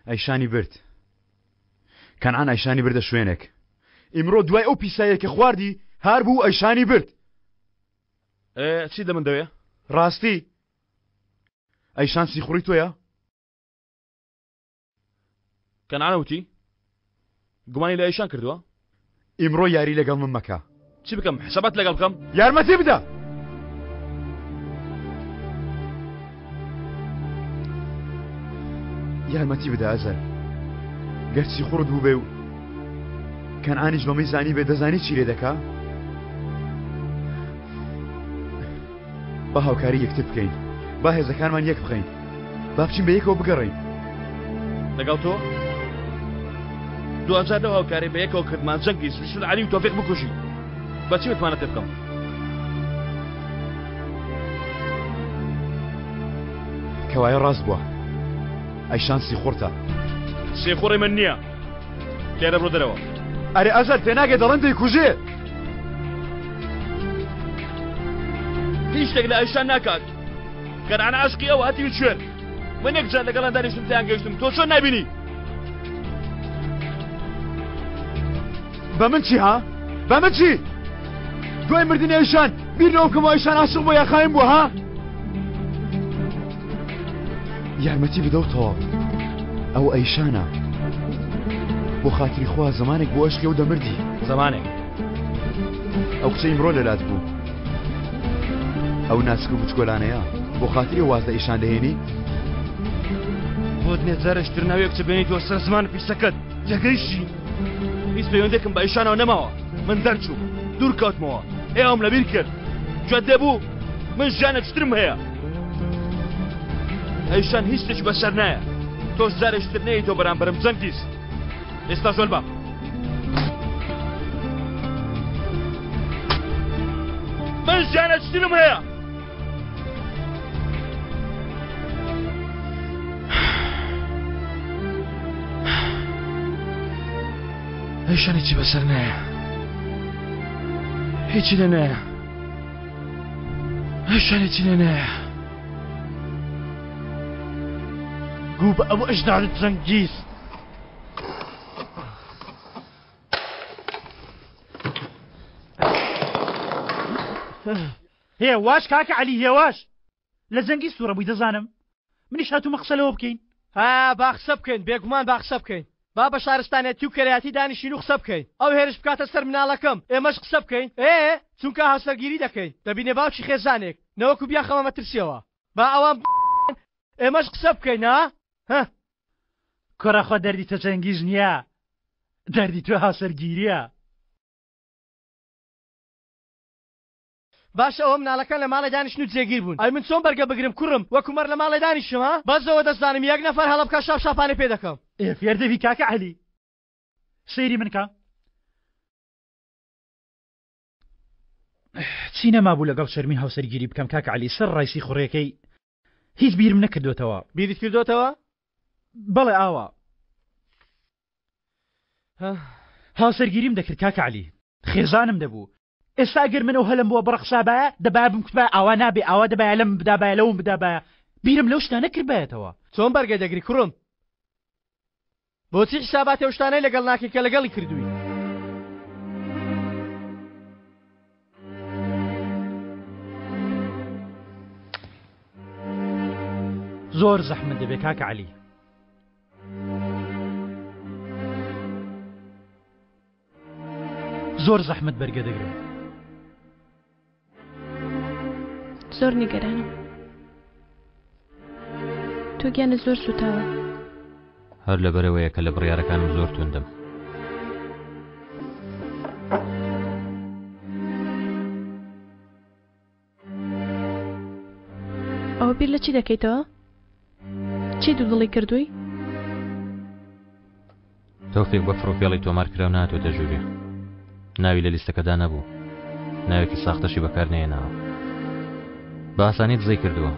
ئەیشانی برد کەنعان ئەیشانی بردە شوێنێک ئیمڕۆ دوای ئەو پیسایە کە خواردی هار بوو ئەیشانی برد چی لە من دەوێ ڕاستی ئەیشان سیخوڕی تۆیە؟ کەنعان وتی گومانی لە ئەیشان کردووە؟ ئیمڕۆ یاری لەگەڵ من مەکە. چی بکەم؟ حسابات لەگەڵ بکەم؟ یارمەتی بدە! یارمەتی بدە ئەزەر. گەر سیخوڕت بووبێ و کەنعانیش بەمەی زانیبێ دەزانی چی لێ دەکا؟ با هاوکاری یەکتر بکەین با هێزەکانمان یەک بخەین با بچین بە یەکەوە بگەڕین لەگەڵ تۆ دوجار لەو هاوکاری بە یەکەوە کردمان جەنگی سویسل علی و تۆفیق بکوژی بەچی متمانە پێ بکەم کەوایە ڕاست بووە ئەیشان سیخوڕتە سیخوڕی من نییە لێرە بڕۆ دەرەوە. ئەرێ ئەزەر تێناگەی دەڵێن دەیکوژێ. هیچ شتێک لە ئایشان ناکات کەنعان عاشقی ئەو هەتیوی کوێر من یەک جار لەگەڵیان دانیشتم تێیان گەیشتم تۆ چۆن نابینی بە من چی ها بە من چی دوای مردنی ئەیشان بیر لەوە بکەمەوە ئەیشان عاشق بووە یا خاین بووە ها یارمەتی بدە و تەواو ئەو ئەیشانە بۆ خاتری خوا زمانێک بۆ ئەشقی ئەو دەمردی زمانێک ئەو کچە ئیمڕۆ لەلات بوو ئەو ناسک و بچکۆلانەیە بۆ خاتری واز لە ئیشان دەهێنی بۆت نیە جارێکی تر ناوی کچە بێنیتەوە سەر زمان پیسەکەت تێگەیشتی هیچ پەیوەندێکم بە ئیشانەوە نەماوە من دەرچووم دوور کەوتمەوە ئێوەم لەبیر کرد گوێت لێ بوو من ژیانێکی ترم هەیە ئەیشان هیچ شتێکی بەسەر نایە تۆش جارێکی تر نەیەیتەوە بەرامبەرم جەنگیز ئێستا زۆر بە من ژیانێکی ترم هەیە ئەیشان هیچی بەسەر نایە هیچی لێ نایە ئەیشان هیچی لێ نایە گوو بە ئەو ئەژدارت جەنگیز هێواش کاکە عەلی هێواش لە جەنگیز توڕە بووی دەزانم منیش هاتوومە قسە لەوە بکەین. ها با قسە بکەین بێگومان با قسە بکەین با بە شارستانیەتی و کەرایەتی دانیشین و قسە بکەین ئەو هێرش بکاتە سەر مناڵەکەم ئێمەش قسە بکەین ئێ چونکە هاوسەرگیری دەکەین دەبینە باوکی خێزانێک نەوەکو بیانخەمە مەترسیەوە با ئەوان ئێمەش قسە بکەین ها هە. کوڕە خۆ دەردی تۆ جەنگیز نیە دەردی تۆ هاوسەرگیریە. باشە ئەوە مناڵەکان لە ماڵێ دانیشن و جێگیر بوون ئەی من چۆن بەرگە بگرم کوڕم وەکو مەڕ لە ماڵێ دانیشم ها بەس ئەوە دەزانم یەک نەفەر هەڵە بکا شاپ شاپانێ پێ دەکەم. ئێ فێر دەبی کاکە عەلی سەیری من کە. چی نەمابوو لەگەڵ شەرمین هاوسەرگیری بکەم کاکە عەلی سەر ڕای سیخوڕیەکەی هیچ بیرم نەکردۆتەوە. بیرت کردۆتەوە؟ بەڵێ ئاوا. هاوسەرگیریم دەکرد کاکە عەلی خێزانم دەبوو ئێستا گەر من ئەو هەلم بۆ بڕەخسابایە دەبایە بمکوتبایە ئاوا نابێ ئاوا دەبایە لەم بدابایە لەوم بدابایە بیرم لەو شتانە کردبایەتەوە. چۆن بەرگە دەگری کوڕم؟ بۆچی حیساباتی ئەو شتانەی لەگەڵ ناکەی کە لەگەڵی کردووی؟ زۆر زەحمەت دەبێ کاکە عەلی. زۆر زەحمەت بەرگە دەگرم. زۆر نیگەرانم تۆ گیانت زۆر سوتاوە. هەر لەبەرئەوەیە کە لە بڕیارەکانم زۆر توندم. ئەوە بیر لە چی دەکەیتەوە؟ چی دوودڵی کردووی؟ تۆفیق بە فڕوفێڵی تۆمار کراو نەهاتووەتە ژوورێ. ناوی لە لیستەکەدا نەبوو. ناوێکی ساختەشی بەکار نەهێناوە. بە ئاسانی دزەی کردووە.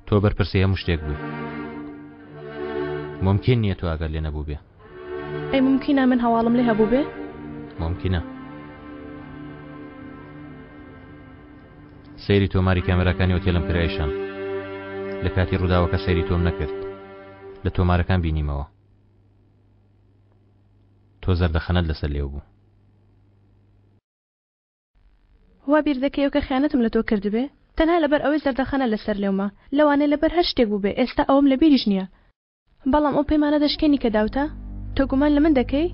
تۆ بەرپرسی هەموو شتێک بووی. مومکین نییە تۆ ئاگات لێ نەبووبێ. ئەی مومکینە من هەواڵم لێ هەبووبێ؟ مومکینە. سەیری تۆماری کامێراکانی ئۆتێلم کرد ئەیشان. لە کاتی ڕووداوەکە سەیری تۆم نەکرد. لە تۆمارەکان بینیمەوە. تۆ زەردەخەنەت لەسەر لێو بوو. وا بیر دەکەیەوە کە خیانەتم لە تۆ کردبێ؟ تەنها لەبەر ئەوەی زەردەخەنە لەسەر لێومە. لەوانەیە لەبەر هەر شتێک بووبێ، ئێستا ئەوەم لەبیریش نییە. بەڵام ئەو پەیمانە دەشکێنی کە داوتە؟ تۆ گومان لە من دەکەی؟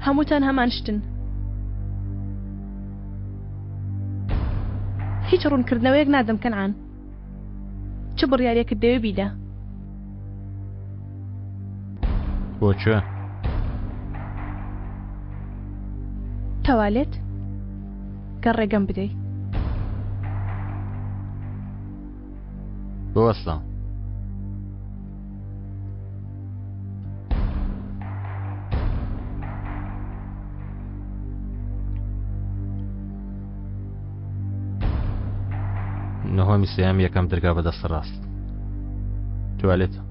هەمووتان هەمان شتن. هیچ ڕوونکردنەوەیەک نادەم کەنعان. چ بڕیارێکت دەوێ بیدە. بۆ کوێ؟ تەوالێت؟ گەر ڕێگەم بدەی. بوەستە. نهۆمی سێیەم یەکەم درگا بە دەستە ڕاست. توالێتە.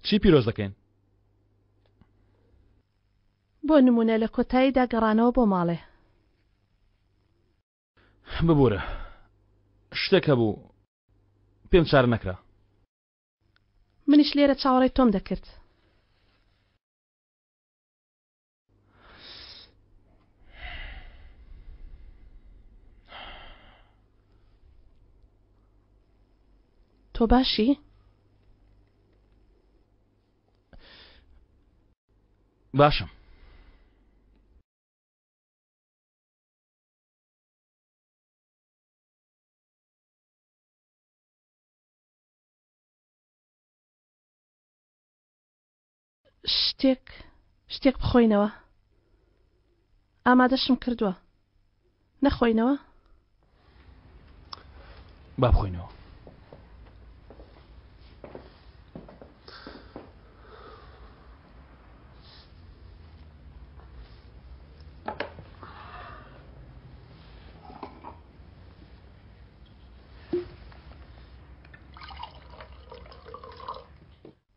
چی پیرۆز دەکەین؟ بۆ نموونە لە کۆتاییدا گەڕانەوە بۆ ماڵێ. ببورە شتێک هەبوو پێم چارە نەکرا. منیش لێرە چاوەڕێی تۆم دەکرد. تۆ باشی؟ باشم. شتێک شتێک بخۆینەوە ئامادەشم کردووە نەخۆینەوە؟ با بخۆینەوە.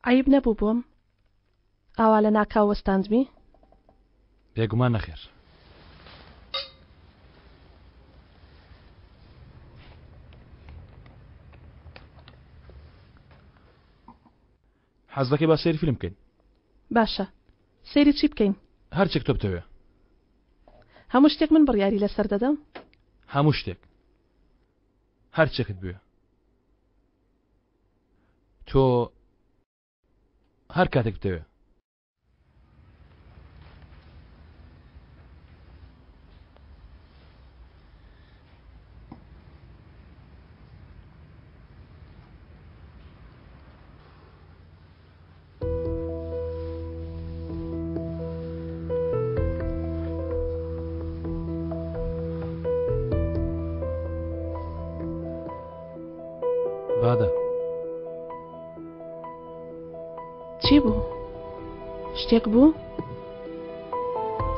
عەیب نەبوو بۆم ئاوا لە ناکاو وەستاندمی؟ بێگومان نەخێر. حەز دەکەی با سەیری فیلم بکەین؟ باشە سەیری چی بکەین؟ هەرچێک تۆ بتەوێ. هەموو شتێک من بڕیاری لەسەر دەدەم؟ هەموو شتێک هەرچێکت بوێ. تۆ هەر کاتێک بتەوێ. بادە. چی بوو؟ شتێک بوو؟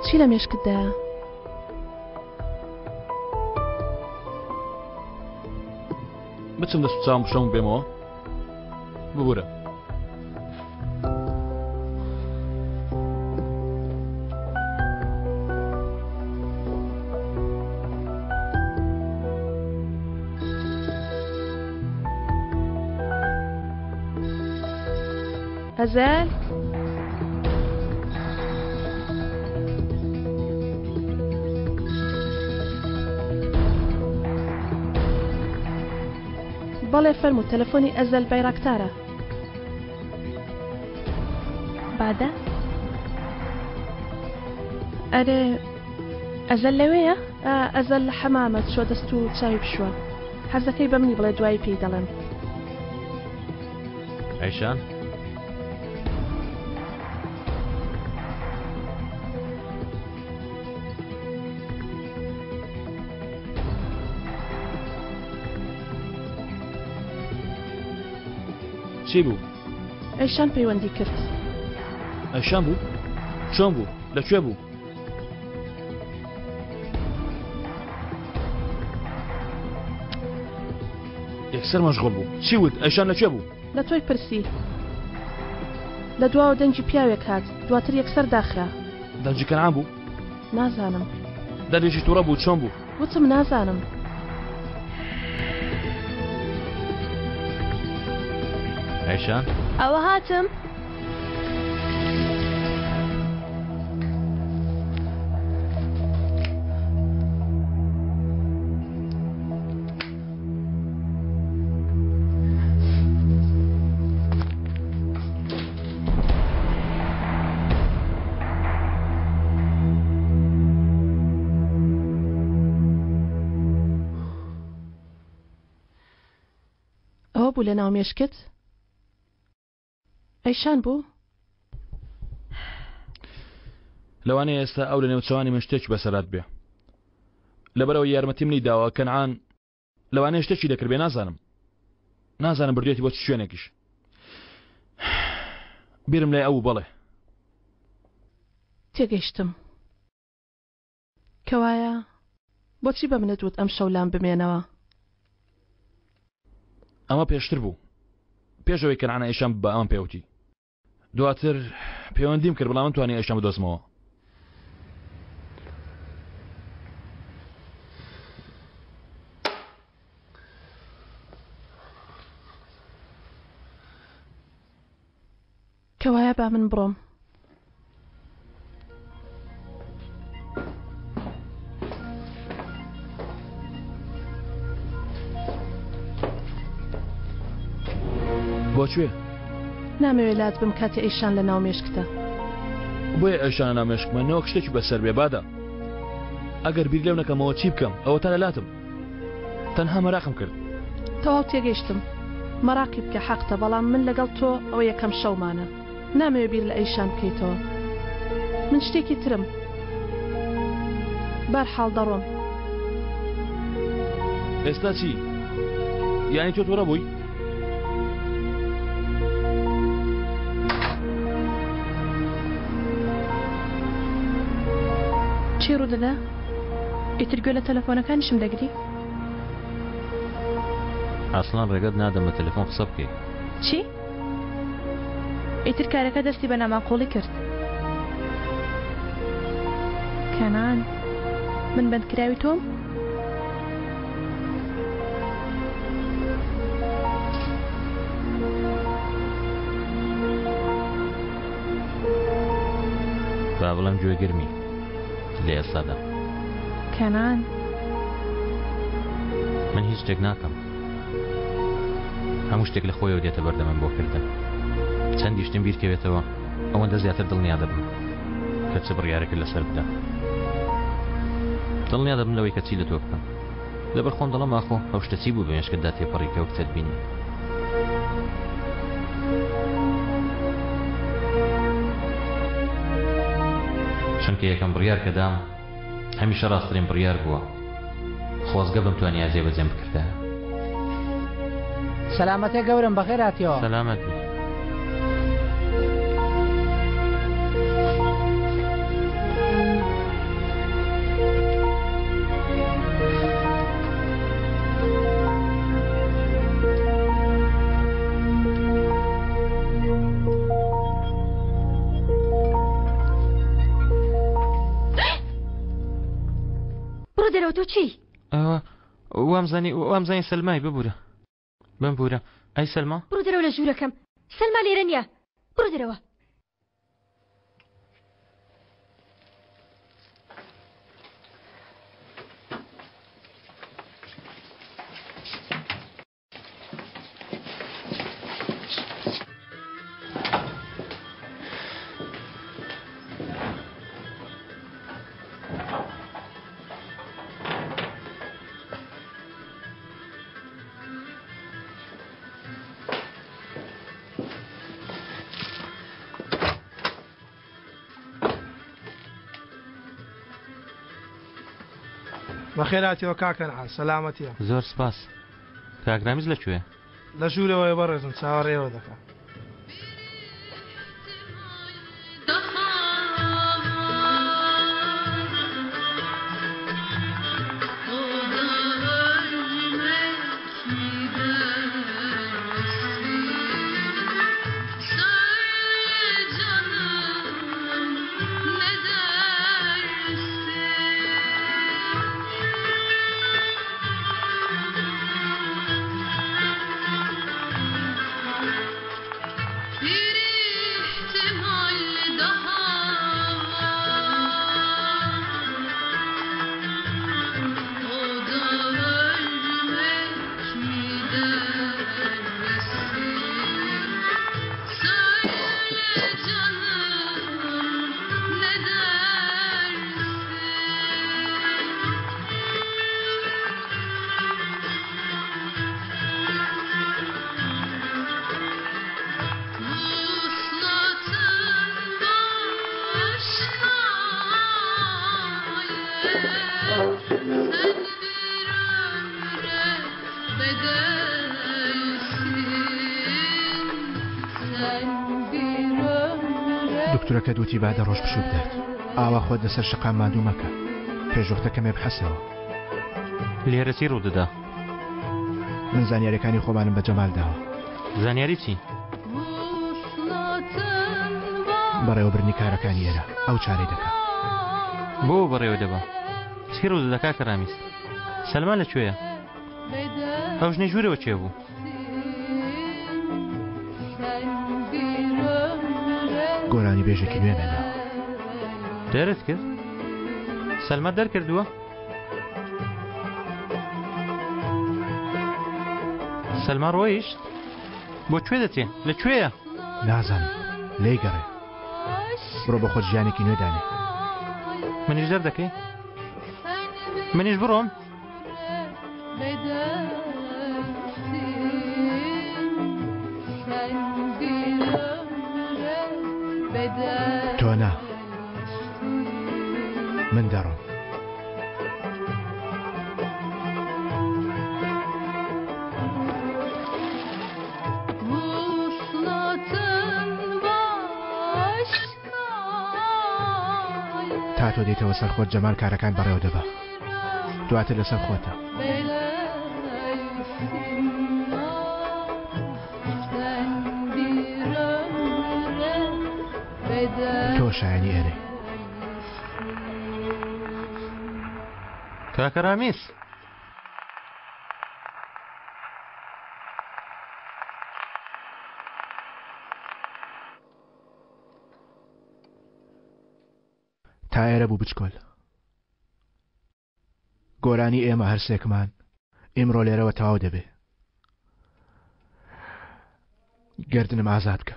چی لە مێشکتدایە؟ بچم دەست و چاوم بشۆم و بێمەوە ببورە. ئەزەل؟ بەڵێ فەرموو تەلەفۆنی ئەزەل بەیراکتارە. بادە؟ ئەرێ ئەزەل لەوێیە؟ ئا ئەزەل لە حەمامە چوە دەست و چاوی بشوە حەزەکەی بە منی بڵێ دوایی پێی دەڵێم. ئەیشان؟ چی بوو؟ ئەیشان پەیوەندی کرد. ئەیشان بوو؟ چۆن بوو؟ لە کوێ بوو؟ یەکسەر مەشغوڵ بوو. چی وت؟ ئەیشان لە کوێ بوو؟ لە تۆی پرسی. لە دواوە دەنگی پیاوێک هات، دواتر یەکسەر داخرا. دەنگی کەنعان بوو؟ نازانم. دەنگێکی توڕە بوو، چۆن بوو؟ وتم نازانم. ئەیشان؟ ئەوە هاتم. ئەوە بوو لە ناو مێشکت؟ ئەیشان بوو؟ لەوانەیە ئێستا ئەو لە نێوچەوانی من شتێکی بەسەرات بێ لەبەرەوە یارمەتی منی داوە کەنعان لەوانەیە شتێکی دەکرد بێ نازانم نازانم بردوێتی بۆ چ شوێنێکیش بیرم لای ئەو بەڵێ تێگەیشتم کەوایە بۆچی بە منت وت ئەم شەو لام بمێنەوە؟ ئەمە پێشتر بوو پێش ئەوەی کەنعان ئەیشان بە ئەمەم پێوتی دواتر پەیوەندیم کرد بەڵام نەمتوانی ئەیشان بدۆزمەوە. کەوایە با من بڕۆم. بۆ کوێ؟ نامەوێ لات بم کاتێ ئەیشان لە ناو مێشکتە. بۆیە ئەیشان لە ناو مێشکمە نەوەک شتێکی بەسەر بێ بادە. ئەگەر بیر لەو نەکەمەوە چی بکەم ئەوەتا لە لاتم. تەنها مەراقم کرد. تەواو تێگەیشتم مەراقی بکە حەقتە بەڵام من لەگەڵ تۆ ئەوە یەکەم شەومانە نامەوێ بیر لە ئەیشان بکەیتەوە من شتێکی ترم بەرحاڵ دەڕۆم. ئێستا چی؟ یانی تۆ توڕە بووی؟ چی ڕوودەدا؟ ئیتر گوێ لە تەلەفۆنەکانیشم دەگری؟ ئەسڵەن ڕێگەت نادەم بە تەلەفۆن قسە بکەی. چی؟ ئیتر کارەکە دەستی بە ناماقوڵی کرد. کەنان، من بەندکراوی تۆم؟ با بڵێم گوێگرمی لە ئێستادا. کەنان. من هیچ شتێک ناکەم. هەموو شتێک لە خۆیەوە دێتە بەردەمم بۆ کردن. چەندی شتم بیرکەوێتەوە ئەوەندە زیاتر دڵنیا دەبم کە چ بڕیارێکت لەسەر بدەم. دڵنیا دەبم لەوەی کە چی لە تۆ بکەم. لەبەر خۆم دەڵێم ئاخۆ ئەو شتە چی بوو بە مێشکتدا تێپەڕی کە ئەو کچەت بینی. چونکە یەکەم بڕیار کە دام هەمیشە ڕاستترین بڕیار بووە. خۆزگە بمتوانیایە جێبەجێم بکردایە. سەلامەتێ گەورەم بەخێر هاتیەوە. سەلامەت بی. بڕۆ دەرەوە تۆ چی؟ ئەوە وامزانی وامزانی سەلمای ببورە بمبورە ئەی سەلما بڕۆ دەرەوە لە ژوورەکەم سەلما لێرە نییە بڕۆ دەرەوە. بەخێراتیەوە کاک کەنعان سەلامەتیە. زۆر سپاس. کاک رامیز لە کوێیە؟ لە ژوورەوەیە بەڕێزم چاوەڕێی ئێوە دەکا. دکتۆرەکەت وتی با دە ڕۆژ پشوو بدات ئاوا خۆت لەسەر شەقام ماندوو مەکە پێشوەختە کەمێ بحەسەوە. لێرە چی ڕوودەدا؟ من زانیاریەکانی خۆمانم بە جەمال داوە. زانیاری چی؟ بەڕێوەبردنی کارەکانی ئێرە ئەو چارەی دەکا. بۆ بەڕێوە دەبا؟ چی ڕوودەدا کاکە ڕامیز؟ سەلما لە کوێیە؟ ئەو ژنەی ژوورەوە کێ بوو؟ گۆرانی بێژێکی نوێ هێناوە. دەرت کرد؟ سەلما دەرکردووە؟ سەلما ڕۆیشت؟ بۆ کوێ دەچێ؟ لە کوێیە؟ نازانم لێی گەڕێ. بڕۆ بۆ خۆت ژیانێکی نوێ دانێ. منیش دەردەکەی؟ منیش بڕۆم؟ تۆ نا من دەڕۆم. تا تۆ دێیتەوە سەر خۆت جەمال کارەکان بەڕێوە دەبا. دواتر لەسەر خۆتە. شایانی ئێرەی. کاکە ڕامیز. تا ئێرە بوو بچکۆل. گۆرانی ئێمە هەرسێکمان ئیمڕۆ لێرەوە تەواو دەبێ. گردنم ئازاد بکە.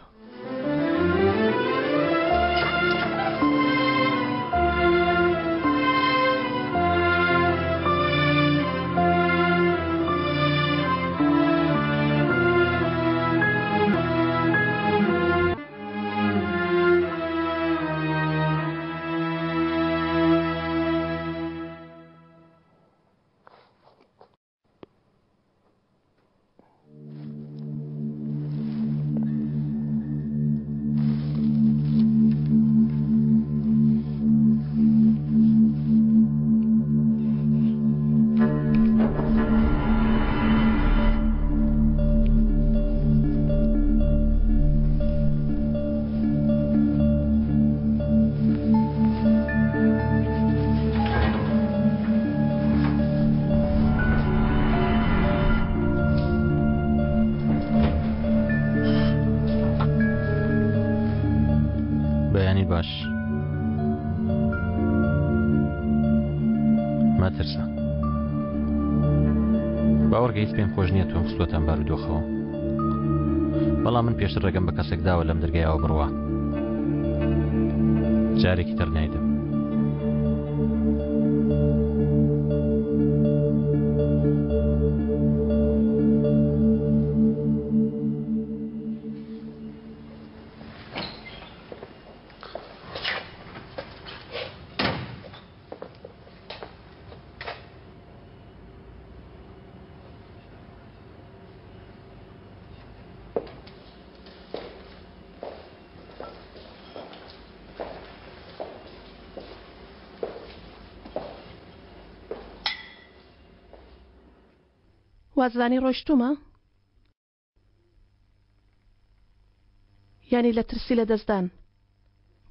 بەیانی باش مەترسە باوەڕکە هیچ پێم خۆش نییە تۆم خستووەتە ئەم بارودۆخەوە بەڵام من پێشتر ڕێگەم بە کەسێک داوە لەم دەرگایەوە بڕوا جارێکی تر نایدەم وازانی ڕۆیشتومە؟ یانی لە ترسی لە دەستدان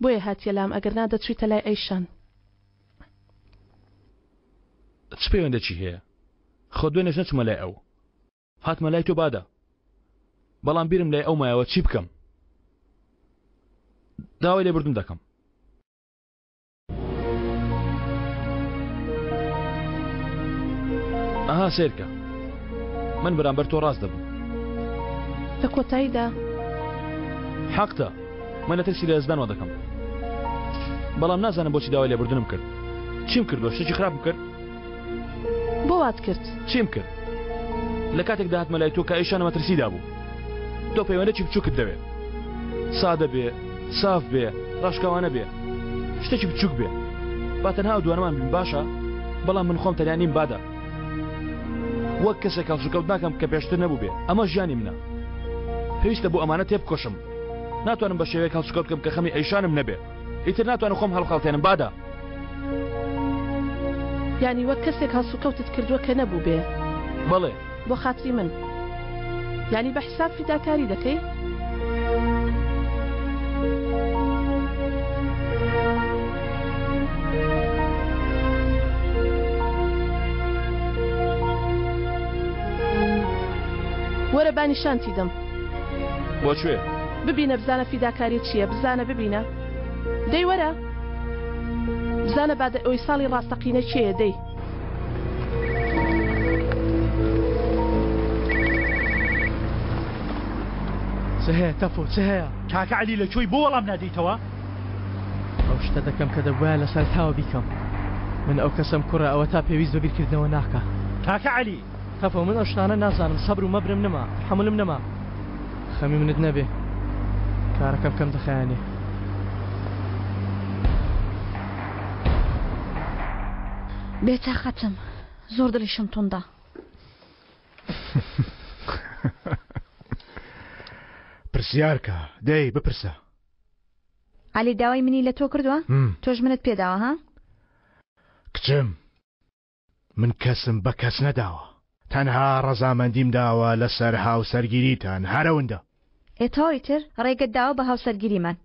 بۆیە هاتیە لام ئەگەر نا دەچویتە لای ئەیشان. چ پەیوەندێکی هەیە؟ خۆ دوێنێش نەچوومە لای ئەو هاتمە لای تۆ بادە بەڵام بیرم لای ئەو مایەوە چی بکەم داوای لێبوردن دەکەم. ئەها سێرکە من بەرامبەر تۆ ڕاست دەبم لە کۆتاییدا حەقتە من لە ترسی لە یەزدانەوە دەکەم بەڵام نازانم بۆچی داوای لێبوردنم کرد چیم کردووە شتێکی خراپم کرد بۆ وات کرد چیم کرد لە کاتێکدا هاتمە لای تۆ کە ئەیشانە مەترسیدا بوو تۆ پەیوەندێکی بچووکت دەوێت سادە بێ ساف بێ ڕاشکاوانە بێ شتێکی بچووک بێ با تەنها ئەو دوانەمان بین باشە بەڵام من خۆم تەنیا نیم بادە وەک کەسێک هەڵسوکەوت ناکەم کە پێشتر نەبوو بێ ئەمە ژیانی منە پێویستە بۆ ئەمانە تێبکۆشم ناتوانم بە شێوەیەک هەڵسوکەوت بکەم کە خەمی ئەیشانم نەبێ ئیتر ناتوانم خۆم هەڵخەڵتێنم بادە یانی وەک کەسێک هەڵسوکەوتت کردووە کە نەبوو بێ بەڵێ بۆ خاتری من یانی بە حیساب فیداکاری دەکەی؟ وەرە با نیشانتی دەم. بۆ کوێ؟ ببینە بزانە فیداکاری چییە بزانە ببینە دەی وەرە بزانە بادە ئۆیساڵی ڕاستەقینە کێیە دەی. چ هەیە تەفۆ چ هەیە؟ کاکە عەلی لە کوێی بۆ وەڵام نادەیتەوە؟ ئەو شتە دەکەم کە دەبوایە لە سەرەتاوە بیکەم من ئەو کەسەم کوڕە ئەوە تا پێویست بە بیرکردنەوە ناکا. کاکە عەلی! تەفۆ من ئەو شتانە نازانم سەبر و مەبرم نەما تەحەمولم نەما خەمی منت نەبێ کارەکەم کەم دەخایەنێ. بێتاقەتم زۆر دڵیشم توندە. پرسیارکە دەی بپرسە. عەلی داوای منی لە تۆ کردووە؟ تۆش منت پێداوە ها؟ کچم من کەسم بە کەس نەداوە تەنها ڕەزامەندیم داوە لەسەر هاوسەرگیریتان هەر ئەوندە. ئێ تەواو ئیتر ڕێگەت داوە بە هاوسەرگیریمان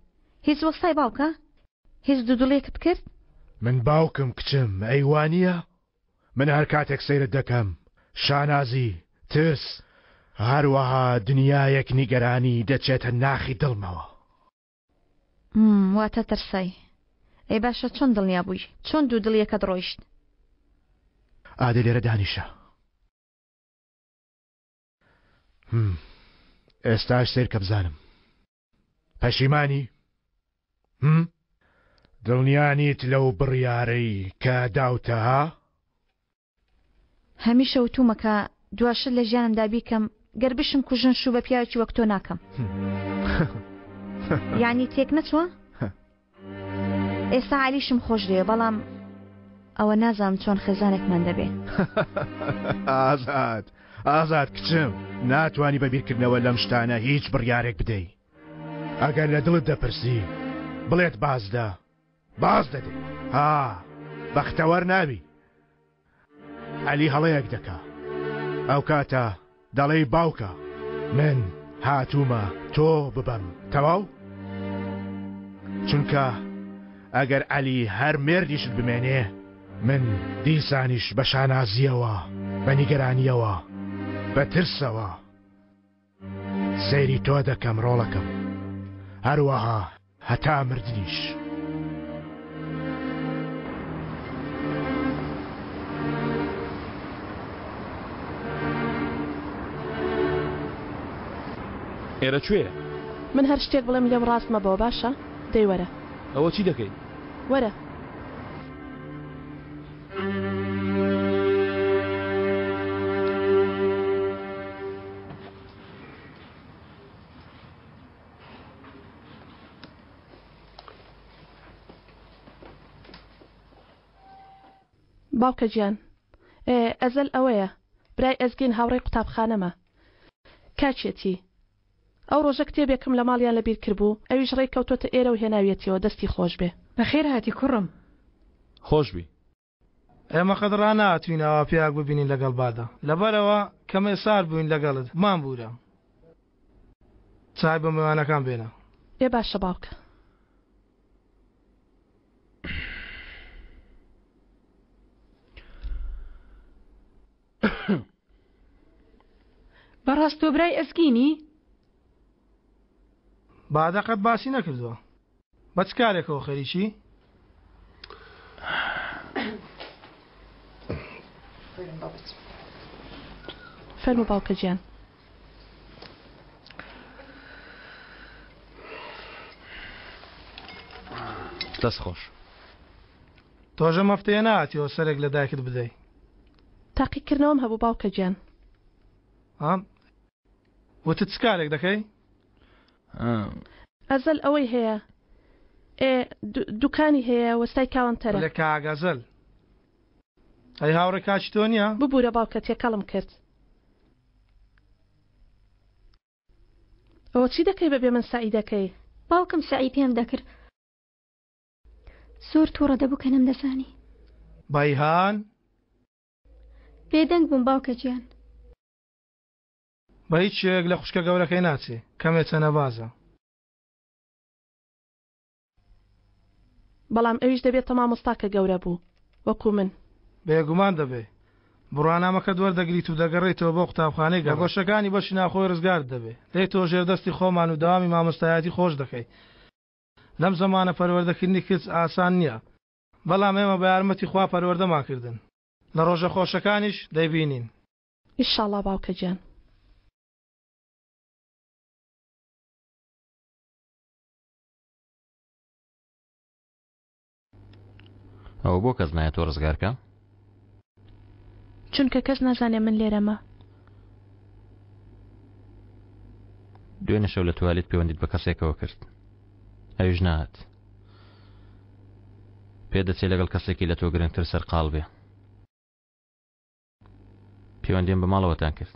هیچ وەستای باوکە؟ هیچ دوودڵیەکت کرد؟ من باوکم کچم ئەی وانییە؟ من هەر کاتێک سەیرت دەکەم شانازی، ترس، هەروەها دنیایەک نیگەرانی دەچێتە ناخی دڵمەوە. مم، واتە ترسای. ئەی باشە چۆن دڵنیا بووی؟ چۆن دوودڵیەکەت ڕۆیشت؟ ئادە لێرە دانیشە. هم، ئێستاش سەیرکە بزانم پەشیمانی؟ هم؟ دڵنیا نیت لەو بڕیارەی کە داوتە ها؟ هەمیشە وتومە کە دوا شت لە ژیانمدا بیکەم گەر بشم کوژن شوو بە پیاوێکی وەک تۆ ناکەم. یانی تێک نەچووە؟ ئێستا عەلیشم خۆش دەوێ بەڵام ئەوە نازانم چۆن خێزانێکمان دەبێ. ئازاد ئازاد کچم ناتوانی بە بیرکردنەوە لەم شتانە هیچ بڕیارێک بدەی ئەگەر لە دڵت دەپرسی بڵێت بازدە باز دەدەی ها بەختەوەر نابی عەلی هەڵەیەک دەکا ئەو کاتە دەڵێی باوکە من هاتوومە تۆ ببەم تەواو چونکە ئەگەر عەلی هەر مێردیشت بمێنێ من دیسانیش بە شانازیەوە بە نیگەرانیەوە بە ترسەوە سەیری تۆ دەکەم ڕۆڵەکەم هەروەها هەتا مردنیش. ئێرە کوێیە؟ من هەر شتێک بڵێم لێم ڕاست مەبەوە باشە؟ دەی وەرە. ئەوە چی دەکەی؟ وەرە. باوکە گیان ئێ ئەزەل ئەوەیە برای ئەزگین هاوڕێی قوتابخانەمە کاکێتی ئەو ڕۆژە کتێبێکم لە ماڵیان لەبیر کربوو ئەویش ڕێی کەوتۆتە ئێرە و هێناویەتیەوە دەستی خۆش بێ. بەخێر هاتی کوڕم. خۆش بی. ئێمە قەت ڕانەهاتووین ئاوا پیاوێک ببینین لەگەڵ بادا لەبەرئەوە کەمێ سارد بووین لەگەڵت بمانبوورە چای بۆ میوانەکان بێنە. ئێ باشە باوکە. بەڕاست تۆ برای ئەزگینی؟ بادە قەت باسی نەکردووە. بە چ کارێکەوە خەریکی؟ فەرموو باوکە گیان. دەست خۆش. تۆش ئەم هەفتەیە نەهاتیەوە سەرێک لە دایکت بدەی؟ تاقیکردنەوەم هەبوو باوکە گیان. ها؟ وتت چ کارێک دەکەی؟ ئەزەل ئەوەی هەیە ئێ دوکانی هەیە وەستای کاوەنتەرە. بڵێ کاک ئەزەل. ئەی هاوڕێ کاکی تۆ نییە؟ ببورە باوکە تێکەڵم کرد. ئەوە چی دەکەی بەبێ من سەعی دەکەی؟ باوکم سەعی پێم دەکرد. زۆر توڕە دەبوو کە نەمدەزانی. بەیهان. بێدەنگ بووم باوکە گیان. بە هیچ شێوەیەک لە خوشکە گەورەکەی ناچێ، کەمێ چەنەبازە. بەڵام ئەویش دەبێتە مامۆستا کە گەورە بوو، وەکو من. بێگومان دەبێ. بڕوانامەکەت وەردەگریت و دەگەڕێیتەوە بۆ قوتابخانەی گەڕەک. لە گۆشەکانی بەشی ناوخۆی ڕزگارت دەبێ. دێیتەوە ژێردەستی خۆمان و دەوامی مامۆستایەتی خۆش دەکەی. لەم زەمانە پەروەردەکردنی کچ ئاسان نییە، بەڵام ئێمە بە یارمەتی خوا پەروەردەمان کردن. لە ڕۆژە خۆشەکانیش دەیبینین. ئیشاڵا باوکە گیان. ئەوە بۆ کەس نایە تۆ ڕزگار کا؟ چونکە کەس نازانێ من لێرەمە. دوێنێ شەو لە توالێت پەیوەندیت بە کەسێکەوە کرد ئەویش نەهات. پێدەچێ لەگەڵ کەسێکی لە تۆ گرنگتر سەرقاڵ بێ. پەیوەندیم بە ماڵەوەتان کرد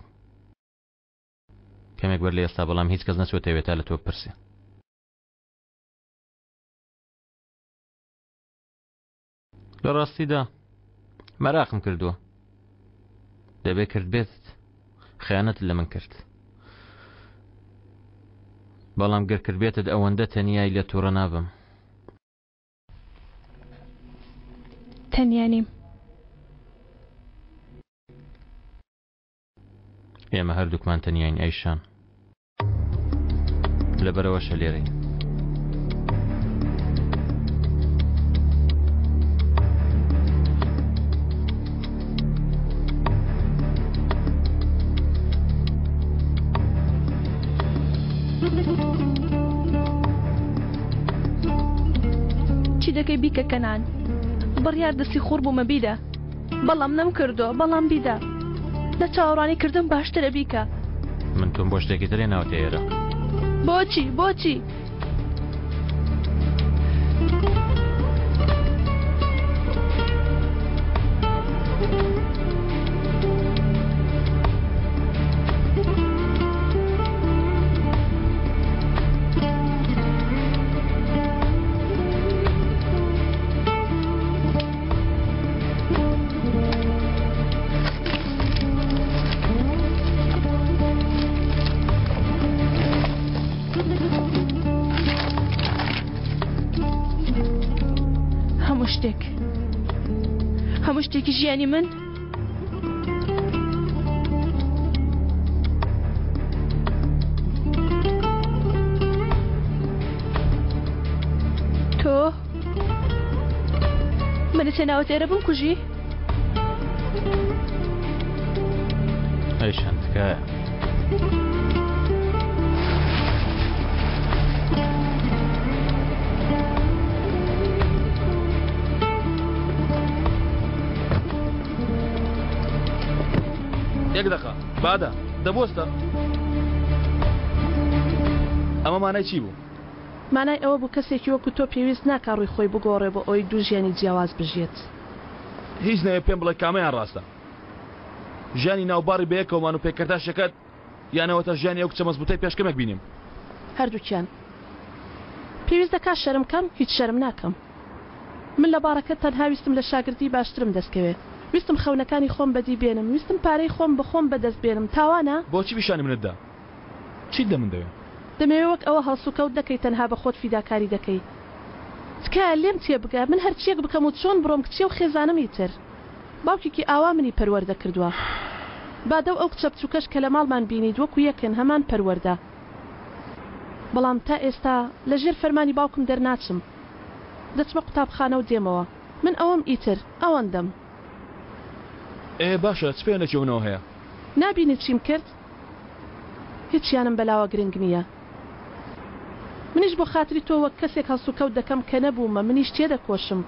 کەمێک بەر لە ئێستا بەڵام هیچ کەس نەچووەتە ئەوێ تا لە تۆ بپرسێ. لە ڕاستیدا مەراقم کردووە دەبێ کرد بێتت خیانەت لە من کرد بەڵام گەر کرد بێتت ئەوەندە تەنیای لە تووڕە نابم. تەنیا نیم. ئێمە هەردووکمان تەنیاین ئەیشان. لەبەرەوەشە لێرەین. چی دەکەی بیکە کەنان بڕیار دەستی خۆر بوومە بیدە بەڵام نەم کردووە بەڵام بیدە لە چاوەڕوانی کردن باشترە بیکە. من تۆم بۆ شتێکی تر هێناوەتە ئێرە. بۆچی؟ بۆچی؟ هەموو شتێک هەموو شتێکی ژیانی من تۆ منت هێناوەتە ئێرە بمکوژی؟ ئەیشان تکایە. یەک دەقە بادە دەبۆستە ئەمە مانای چی بوو؟ مانای ئەوە بوو کەسێکی وەکو تۆ پێویست ناکا ڕووی خۆی بگۆڕێ بۆ ئەوەی دوو ژیانی جیاواز بژیێت. هیچ نەوێ پێم بڵێ کامەیان ڕاستە؟ ژیانی ناو باڕی بەیەکەوەمان و پێکەرتاشەکەت یان ئەوەتا ژیانی ئەو کچە مەزبوتەی پێش کەمێک بینیم؟ هەردووکیان. پێویست دەکا شەرم کەم؟ هیچ شەرم ناکەم. من لە باڕەکەت تەنها ویستم لە شاگردی باشترم دەست کەوێ. ویستم خەونەکانی خۆم بەدی بێنم. ویستم پارەی خۆم بە خۆم بەدەست بێنم. تاوانە؟ بۆچی پیشانی منت دا؟ چیت لە من دەوێ؟ دەمەوێ وەک ئەوە هەڵسوکەوت نەکەی تەنها بە خۆت فیداکاری دەکەی. تکایە لێم تێبگە من هەرچیەک بکەم و چۆن بڕۆم کچێ و خێزانم ئیتر. باوکێکی ئاوا منی پەروەردە کردوە. بادە و ئەو کچە بچوکەش کە لە ماڵمان بینیت وەکو یەکن هەمان پەروەردە. بەڵام تا ئێستا لە ژێر فەرمانی باوکم دەرناچم. دەچمە قوتابخانە و دێمەوە. من ئەوەم ئیتر. ئەوەندەم. ئێ باشە چ پەیوەندێکی بە منەوە هەیە؟ نابینی چیم کرد؟ هیچیانم بەلاوە گرنگ نییە. منیش بۆ خاتری تۆ وەک کەسێک هەڵسوکەوت دەکەم کە نەبوومە، منیش تێدەکۆشم.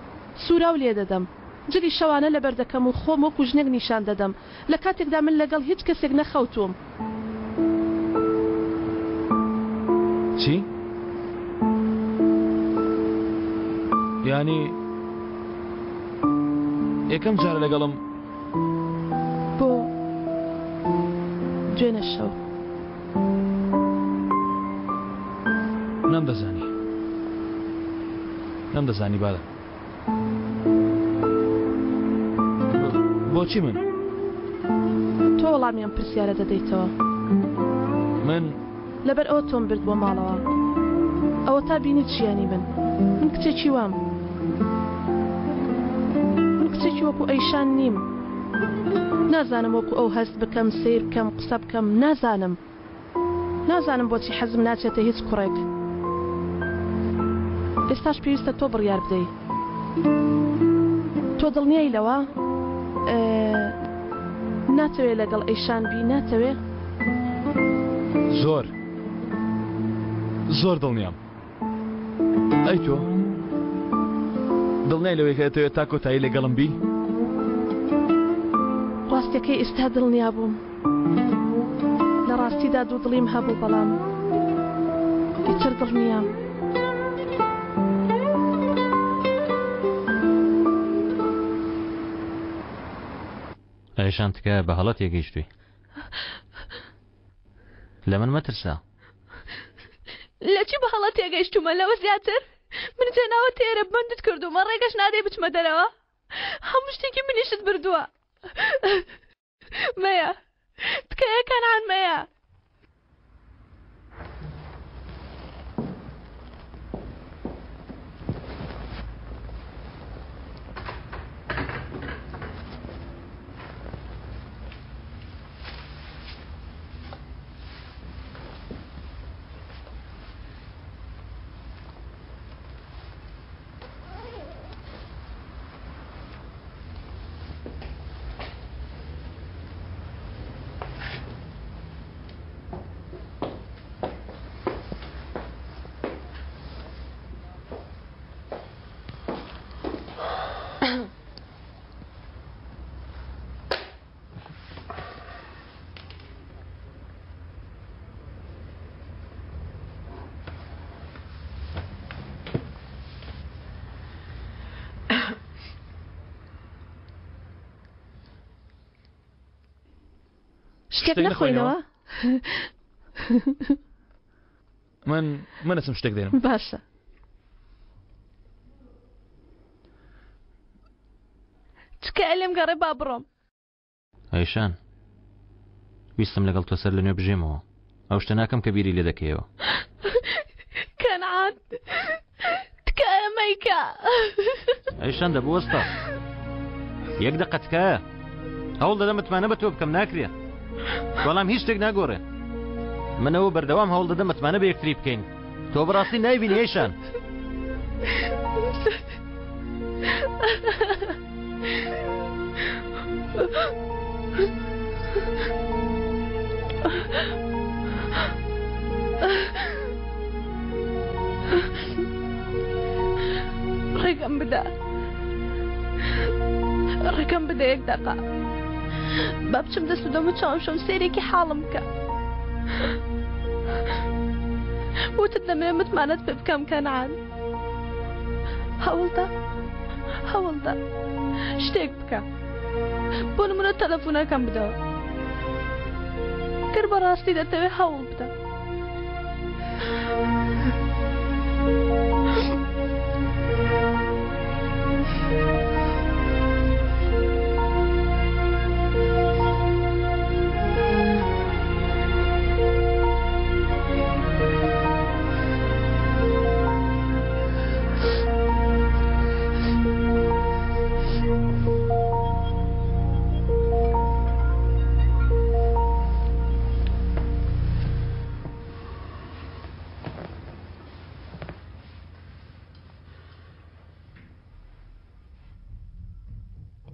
سووراو لێدەدەم. جلی شەوانە لەبەر دەکەم و خۆم وەکو ژنێک نیشان دەدەم، لە کاتێکدا من لەگەڵ هیچ کەسێک نەخەوتووم. چی؟ یانی یەکەم جارە لەگەڵم بۆ دوێنێ شەو. نەمدەزانی نەمدەزانی بادە بۆچی من؟ تۆ وەڵامی ئەم پرسیارە دەدەیتەوە. من لەبەر ئەوە تۆم برد بۆ ماڵەوە. ئەوەتا بینیت ژیانی من. من کچێکی وام. من کچێکی وەکو ئەیشان نیم. نازانم وەکو ئەو هەست بکەم، سەیر بکەم، قسە بکەم. نازانم. نازانم بۆچی حەزم ناچێتە هیچ کوڕێک. ئێستاش پێویستە تۆ بڕیار بدەی. تۆ دڵنیای لەوە؟ ناتەوێ لەگەڵ ئەیشان بی؟ ناتەوێ؟ زۆر زۆر دڵنیام. ئەی تۆ؟ دڵنیای لەوەی کە دەتەوێت تا کۆتایی لەگەڵم بی؟ ڕاستیەکەی ئێستا دڵنیا بووم. لە ڕاستیدا دوودڵیم هەبوو بەڵام ئیتر دڵنیام. ئەیشان تکایە بە هەڵە تێگەیشتووی. لە من مەترسە. لە چی بە هەڵە تێگەیشتوومە لەوە زیاتر؟ من جێناوە تێرە بەندت کردوومە ڕێگەش نادەی بچمە دەرەوە. هەموو شتێکی منیشت بردووە. مەیە تکایە کەنعان مەیە. شتێک نەخۆینەوە؟ من من ئەچم شتێک دێنم. باشە. تکایە لێم گەڕێ با بڕۆم. ئایشان ویستم لەگەڵ تۆ سەر لە نوێ بژێمەوە ئەو شتە ناکەم کە بیری لێ دەکەیەوە. کەنعان تکایە مەیکە. ئەیشان دە بوەستە یەک دەقە تکایە هەوڵ دەدەم متمانە بە تۆ بکەم ناکرێ بەڵام هیچ شتێک ناگۆڕێ منەوە بەردەوام هەوڵ دەدەم متمانە بە یەکتری بکەین تۆ بەڕاستی نایبینی ئەیشان ڕێگەم بدە ڕێگەم بدە یەک دەقە با بچم دەست و دەم و چاوم شەم سێرێکی حاڵم بکە وتت دەمەوێ متمانەت پێ بکەم کەنعان هەوڵدە هەوڵدە شتێک بکە بۆ نمونە تەلەفۆنەکەم بدەوە گەر بەڕاستی دەتەوێت هەوڵ بدە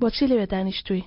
بۆچی لەوێ دانیشتووی؟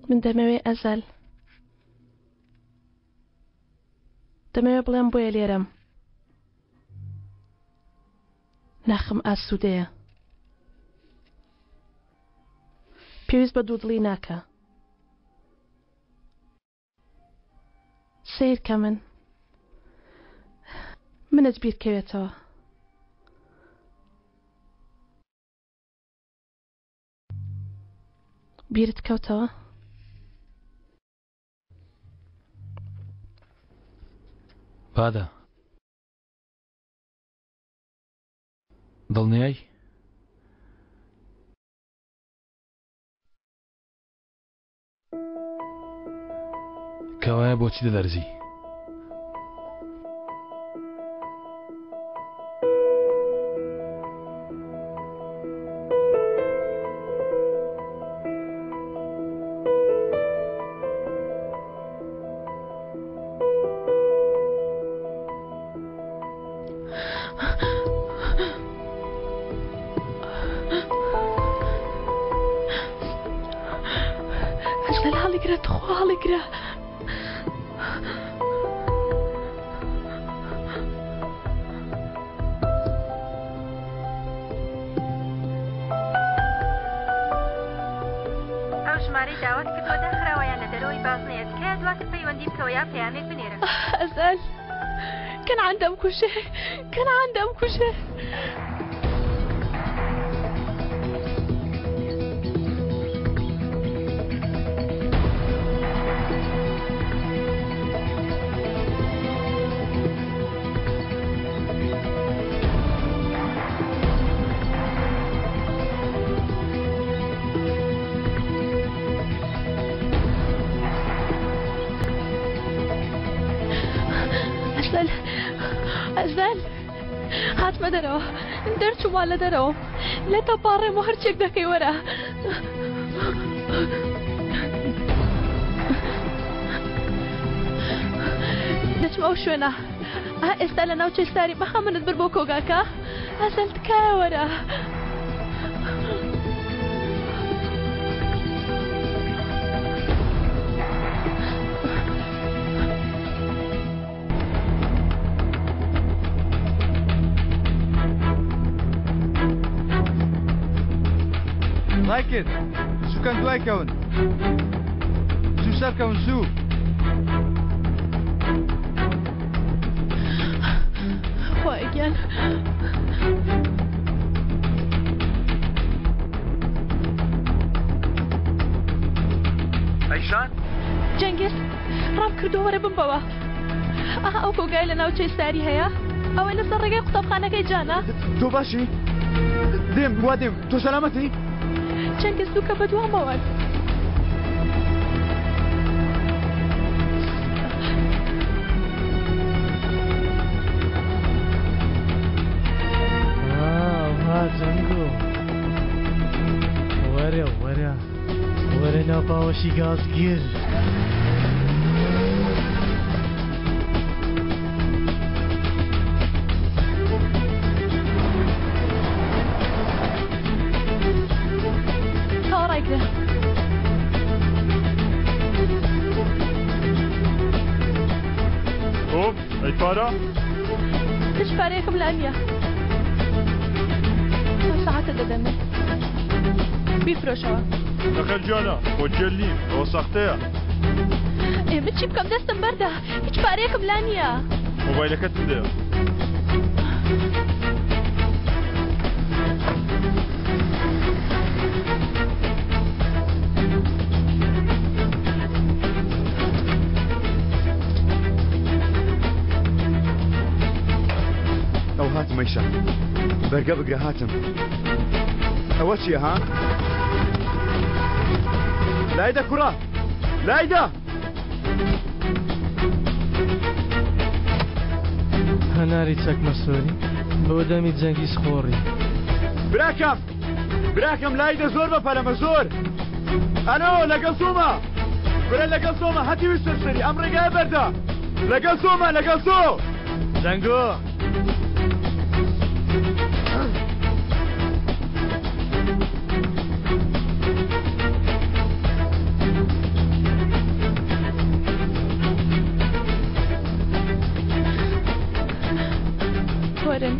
من دەمەوێ ئەزەل دەمەوێ بڵێم بۆیە لێرەم ناخم ئاسوودەیە پێویست بە دوودڵی ناکە سەیر کە من منت بیرکەوێتەوە بیرت کەوتەوە؟ بادە دڵنیای؟ کەوایە بۆچی دەدەرزی؟ ئەسەل هەڵیگرە تخوا هەڵیگرە. ئەو ژمارەی داوات کردووە داخراوە یان لە دەرەوەی بازنەیە تکایە دواتر پەیوەندی بکەوە یا پەیامێک بنێرە. ئەزەل کەنعان دەمکوژێ کەنعان دەمکوژێ. ئەزەل ئەزەل هاتمە دەرەوە دەرچووما لە دەرەوە لە تەپاڕێم و هەرچێک دەکەی وەرە دەچم ئەو شوێنە ئا ئێستا لە ناوچەی ساری بەخە منت بر بۆ کۆگاکە ئەزەل تکایە وەرە. ڕای کرد زووکەن دوای کەون زوو سەرکەون زوو. خوایە گیان. ئەیشان؟ جەنگیز ڕام کردووە وەرە بمبەوە. ئەها ئەو کۆگای لە ناوچەی ساری هەیە ئەوەی لەسەر ڕێگای قوتابخانەکەی جانە. تۆ باشی؟ دێم وا دێم تۆ سەلامەتی؟ جەنگیز دووکە بەدوامەوەن. ها جەنگۆ وەرە وەرە وەرە ناو باوەشی گازگر. تەواو ڕایگرە. ئۆف ئەی پارە؟ هیچ پارەیەکم لا نییە. چەند سەعاتە دەدەمێ. بیفرۆشەوە. نەخێر گیانە خۆ گێل نیم ئەوە ساختەیە. ئێ من چی بکەم دەستم بەردە هیچ پارەیەکم لا نییە. مۆبایلەکەت بدەیە. ئەو هاتم ئەیشە بەرگە بگرە هاتم ئەوە چییە ها؟ لایدە کوڕە لایدە هەناری چەکمە سۆری بۆ دەمی جەنگیز خۆڕی. براکەم براکەم لایدە زۆر بە پەلەمە زۆر ئەلۆ لەگەڵ تۆمە برا لەگەڵ تۆمە هەتیوی سەرسەری ئەم ڕێگایە بەردە لەگەڵ تۆمە لەگەڵ تۆ جەنگۆ وەرن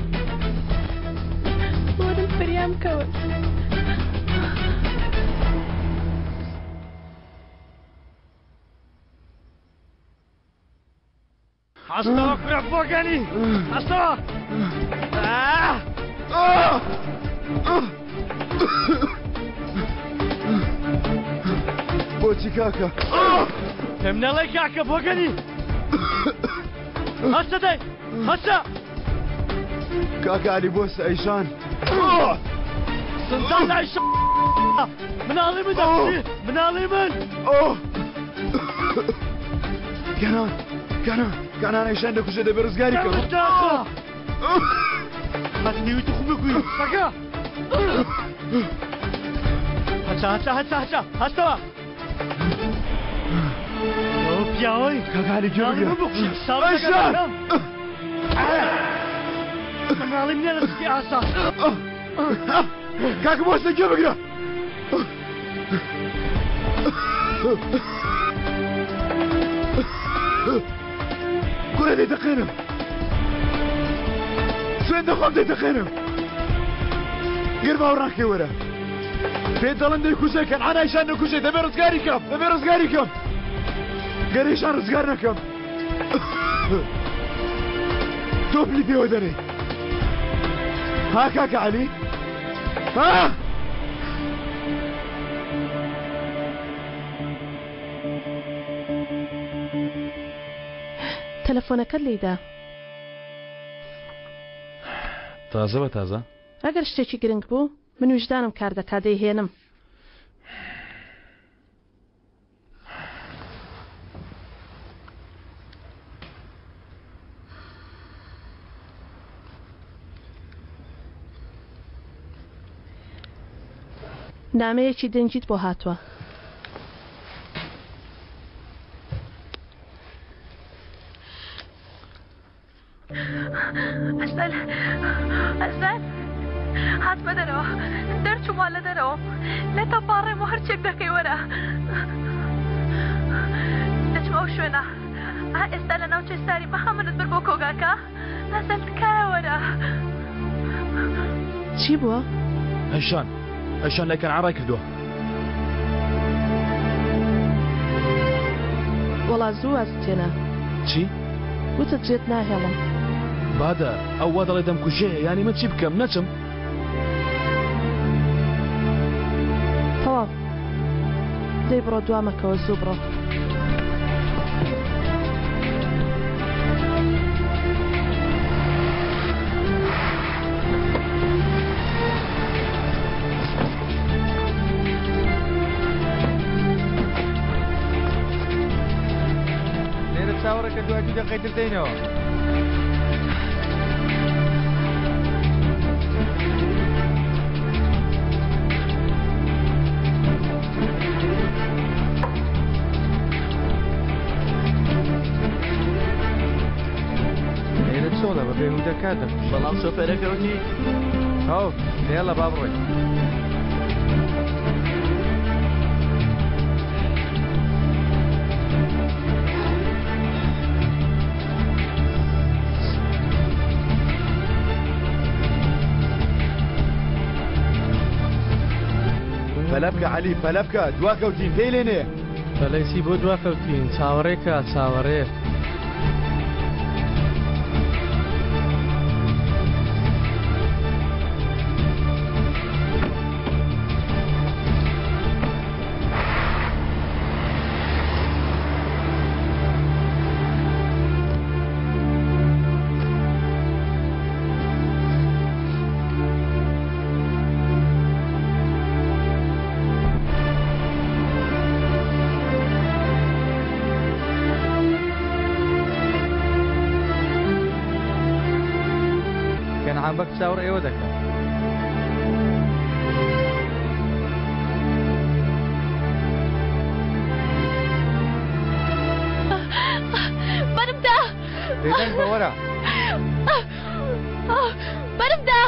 وەرن فریام کەون. هەستەوە کوڕە بۆگەنی هەستەوە بۆچی کاکە پێم نەڵێ کاکە بۆگەنی هەستە دەی هەستە کاکە علی بۆسە ئەیشان سنتان ئەیش مناڵی من دەکوژی مناڵی من کەنان کەنان کەنان ئەیشان دەکوژێ دەبێ ڕزگاری کەم هەتنیوی توخم بگوی سەگە هەچە هەچە هەچە هەچە هەستەوە ئەو پیاوەی کاکە علی گوێ مناڵی بگرە من بکوژی حساب ئەیشان لەگەڵ مناڵی منە لە سکی ئاسا کاکە بۆسە گوێ بگرە کوڕێ دەیتەقێنم سوێن دەخۆم دەیتەقێنم گەر باوەڕ ناکەی وەرە پێت دەڵێم دەیکوژێ کەنعان ئایشان دەکوژێ دەبێ ڕزگاری کەم دەبێ ڕزگاری کەم گەر ئیشان ڕزگار نەکەم تۆ پلی پێوە دەنێی ها کاکە عەلی ها تەلەفۆنەکەت لێیدا. تازە بە تازە؟ ئەگەر شتێکی گرنگ بوو من ویژدانم کار دەکا دەیهێنم. نامەیەکی دەنگیت بۆ هاتووە. ئەسەل ئەسەل هاتمە دەرەوە دەرچووم وا لە دەرەوە لە تەپاڕێم و هەرچێک دەکەی وەرە دەچمە ئەو شوێنە ئا ئێستا لە ناوچەی ساری مەها منت برد بۆ کۆگاکە ئەسەل تکایە وەرە چی بووە؟ ئەیشان. ئەیشان لای کەنعان ڕای کردووە. وەڵا زوو وازت هێنا. چی؟ وتت جێت ناهێڵم. بادە ئەو وا دەڵێ دەمکوژێ یانی من چی بکەم نەچم؟ تەواو دەی بڕۆ دوا مەکەوە زوو بڕۆ. لێرە چاوەڕێکە دوای دوو دەقەی تر دێینەوە. لێرە چۆڵە بە بێهودە کات دەکوژی. بەڵام شۆفێرەکە وتی. تەواو لێڵە با بڕۆین. پەلە بکە عەلی پەلە بکە دوا کەوتین پێی لێنێ. پەلەی چی بۆ دوا کەوتین چاوەڕێ کە چاوەڕێ. کەنعان بەگ چاوەڕێ ئێوە دەکات. بەرم دا. بێدەنگ بە وەرە. بەرم دا.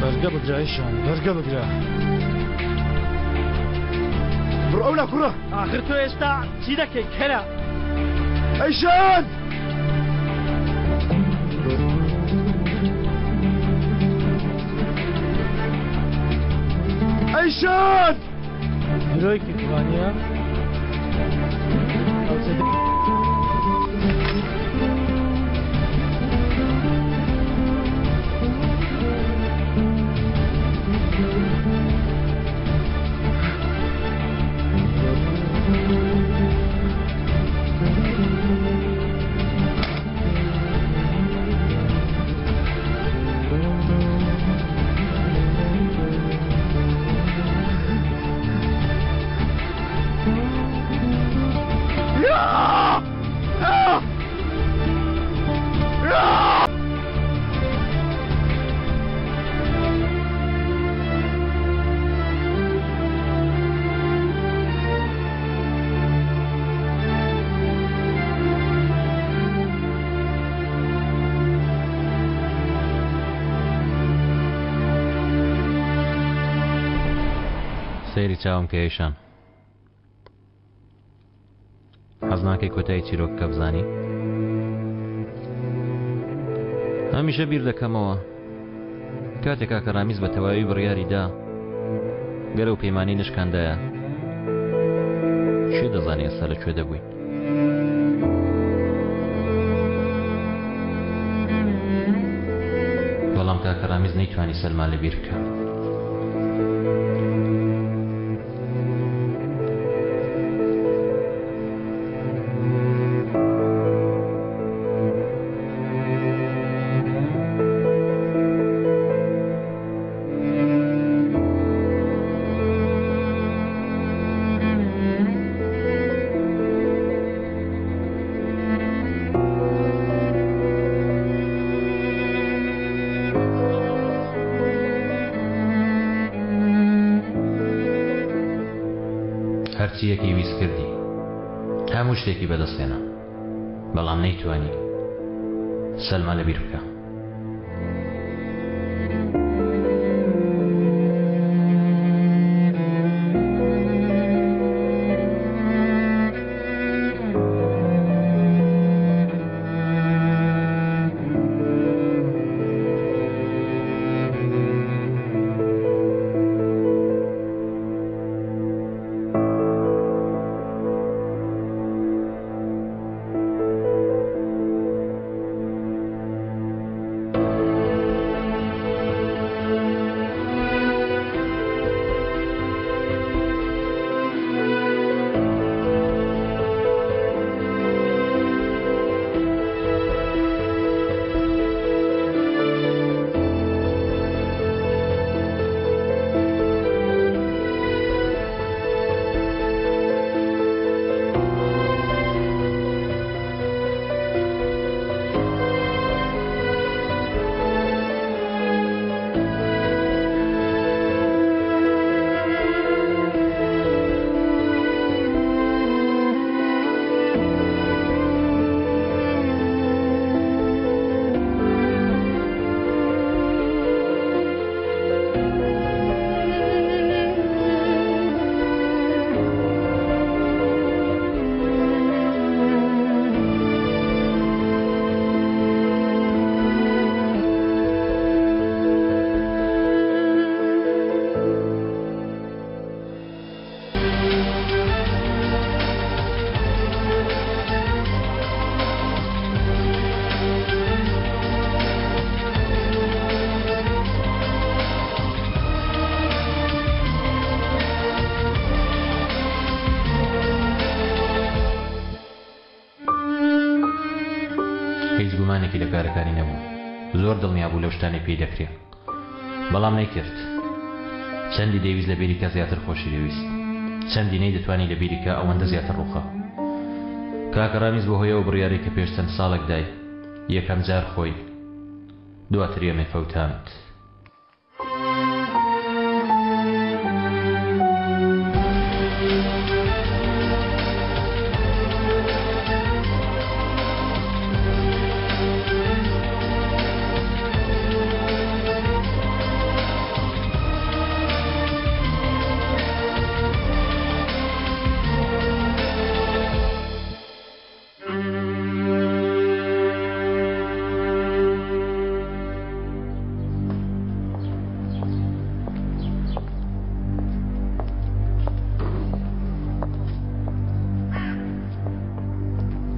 بەرگە بگرە ئەیشان بەرگە بگرە. بڕۆ ئەولا کوڕە. ئاخر تۆ ئێستا چی دەکەی کەرە؟ ئەیشان! ئەیشان! درۆی کرد وانییە؟ سەیری چاوم کە ئەیشان حەز ناکەی کۆتایی چیرۆکەکە بزانی؟ هەمیشە بیر دەکەمەوە کاتێک کاکە ڕامیز بە تەواوی بڕیاری دا گەر ئەو پەیمانەی نشکاندایە کێ دەزانێ ئێستا لە کوێ دەبووین؟ بەڵام کاکە ڕامیز نەیتوانی سەلما لەبیر بکا. هەرچییەکی ویست کردی هەموو شتێکی بەدەستهێنا بەڵام نەیتوانی سەلما لەبیر بکا. هیچ گومانێکی لە کارەکانی نەبوو. زۆر دڵنیا بوو لەو شتانەی پێی دەکرێ. بەڵام نەیکرد. چەندی دەیویست لە بیری کا زیاتر خۆشی دەویست. چەندی نەیدەتوانی لە بیری کا ئەوەندە زیاتر ڕووخا. کاکە ڕامیز بە هۆی ئەو بڕیارەی کە پێش چەند ساڵێک دای، یەکەم جار خۆی، دواتر ئێمەی فەوتاند.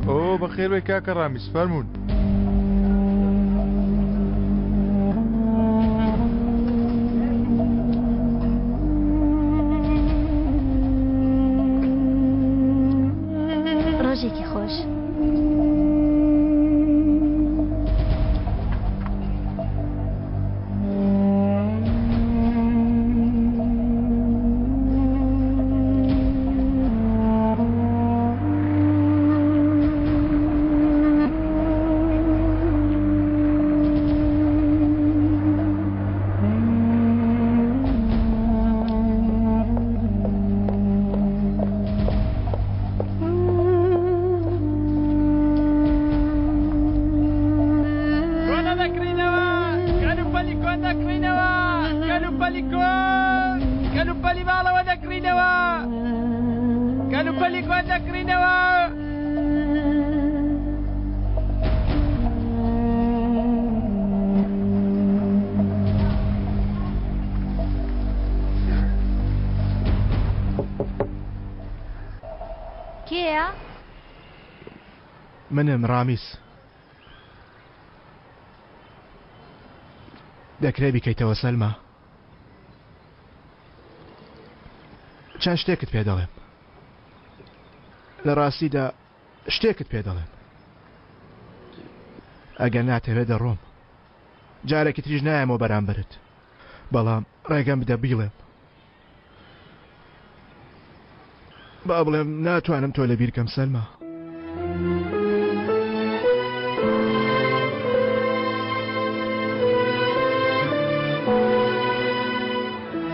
ئۆ بەخێر بێ کاکە ڕامیز فەرموون. ڕۆژێکی خۆش. کۆنە دەکڕینەوە کەلوپەلی کۆن دەکڕینەوە کەلوپەلی کۆن کەلوپەلی ماڵەوە دەکڕینەوە کەلوپەلی کۆن دەکڕینەوە. کێیە؟ منم ڕامیس. دەکرێ بیکەیتەوە سەلما؟ چەند شتێکت پێ دەڵێم. لە ڕاستیدا شتێکت پێ دەڵێم. ئەگەر ناتەوێت دەڕۆم. جارێکی تریش نایەمەوە بەرامبەرت. بەڵام ڕێگەم بدە بیڵێم. با بڵێم ناتوانم تۆ لەبیر کەم سەلما.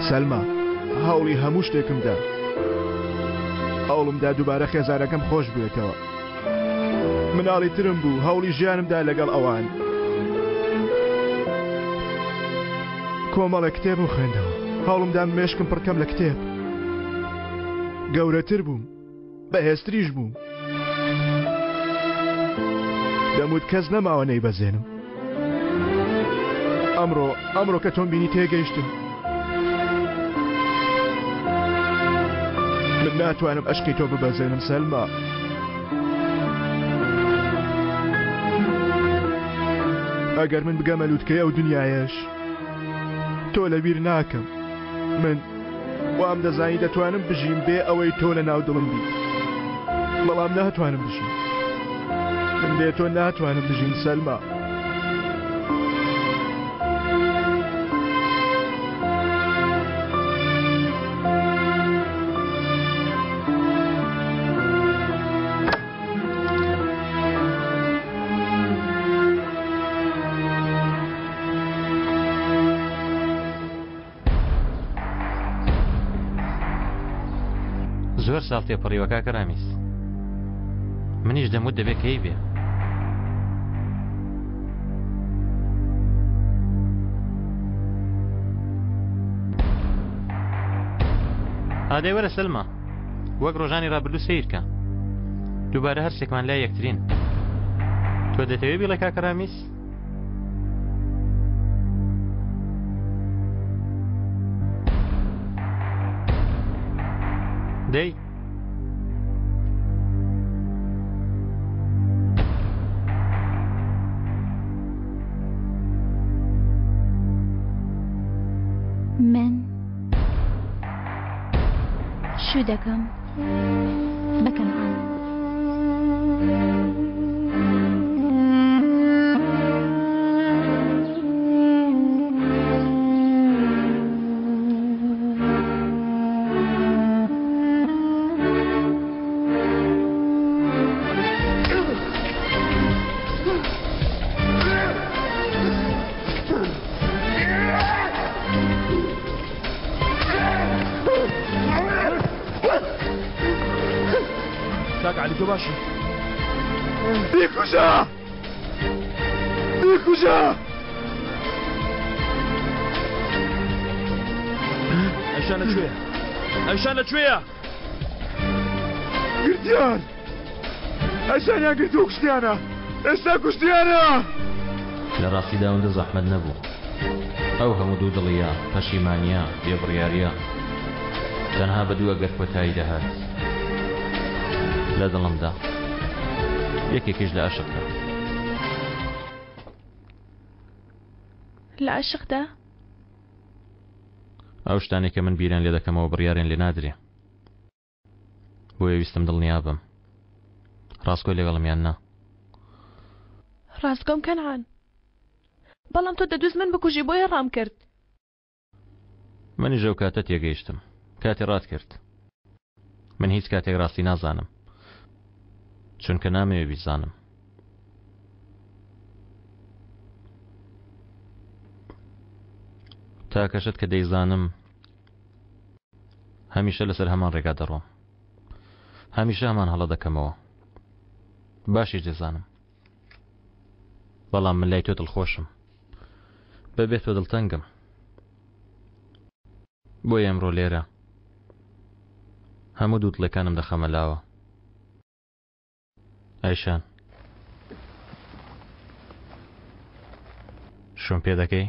سەلما هەوڵی هەموو شتێکم دا. هەوڵم دا دووبارە خێزانەکەم خۆش بوێتەوە. مناڵی ترم بوو هەوڵی ژیانم دا لەگەڵ ئەوان. کۆمەڵێک کتێبم خوێندەوە. هەوڵم دا مێشکم پڕکەم لە کتێب. گەورەتر بووم. بەهێزتریش بووم. دەموت کەس نەماوە نەیبەزێنم. ئەمڕۆ ئەمڕۆ کە تۆم بینی تێگەیشتم. من ناتوانم ئەشقی تۆ ببەزێنم سەلما. ئەگەر من بگەمە لوتکەی ئەو دنیایەش تۆ لەبیر ناکەم. من وام دەزانی دەتوانم بژیم بێ ئەوەی تۆ لە ناو دڵم بیت بەڵام ناتوانم بژیم من بێ تۆ ناتوانم بژیم سەلما. زۆر ساڵ تێپەڕیوە کاکە ڕامیز منیش دەموت دەبێ کەی بێ ئادەی وەرە سەلما وەک ڕۆژانی ڕابردوو سەیرکە دووبارە هەرسێکمان لای یەکترین تۆ دەتەوێ بیڵێ کاکە ڕامیز دەی من شوو دەکەم بە کەنعان. تۆ باشی؟ بیکوژە! بیکوژە! ئەیشان لەکوێیە؟ ئەیشان لەکوێیە؟ گرتیان! ئەیشانیان گرت و کوشتیانە! ئێستا کوشتیانە! لە ڕاستیدا ئەوەندە زەحمەت نەبوو. ئەو هەموو دوودڵییە، پەشیمانییە، بێبڕیارییە تەنها بە دوو ئەگەر کۆتایی دەهات. لە دڵمدا. یەکێکیش لە ئەشقدا. لە ئەشقدا؟ ئەو شتانەی کە من بیریان لێ دەکەمەوە بڕیاریان لێ نادرێ. بۆیە ویستم دڵنیا بم ڕاستگۆی لەگەڵم یان نا. ڕاستگۆم کەنعان. بەڵام تۆ دەدوست من بکوژی بۆیە ڕام کرد. منیش ئەو کاتە تێگەیشتم کاتێ ڕات کرد. من هیچ کاتێک ڕاستی نازانم چونکە نامەوێ بیزانم. تاکە شت کە دەیزانم هەمیشە لەسەر هەمان ڕێگا دەڕۆم هەمیشە هەمان هەڵە دەکەمەوە باشیش دەزانم بەڵام من لای تۆ دڵخۆشم بەبێ تۆ دڵتەنگم بۆیە ئەمڕۆ لێرە هەموو دوودڵێکانم دەخەمە لاوە ئایشان شوم پێ دەکەی؟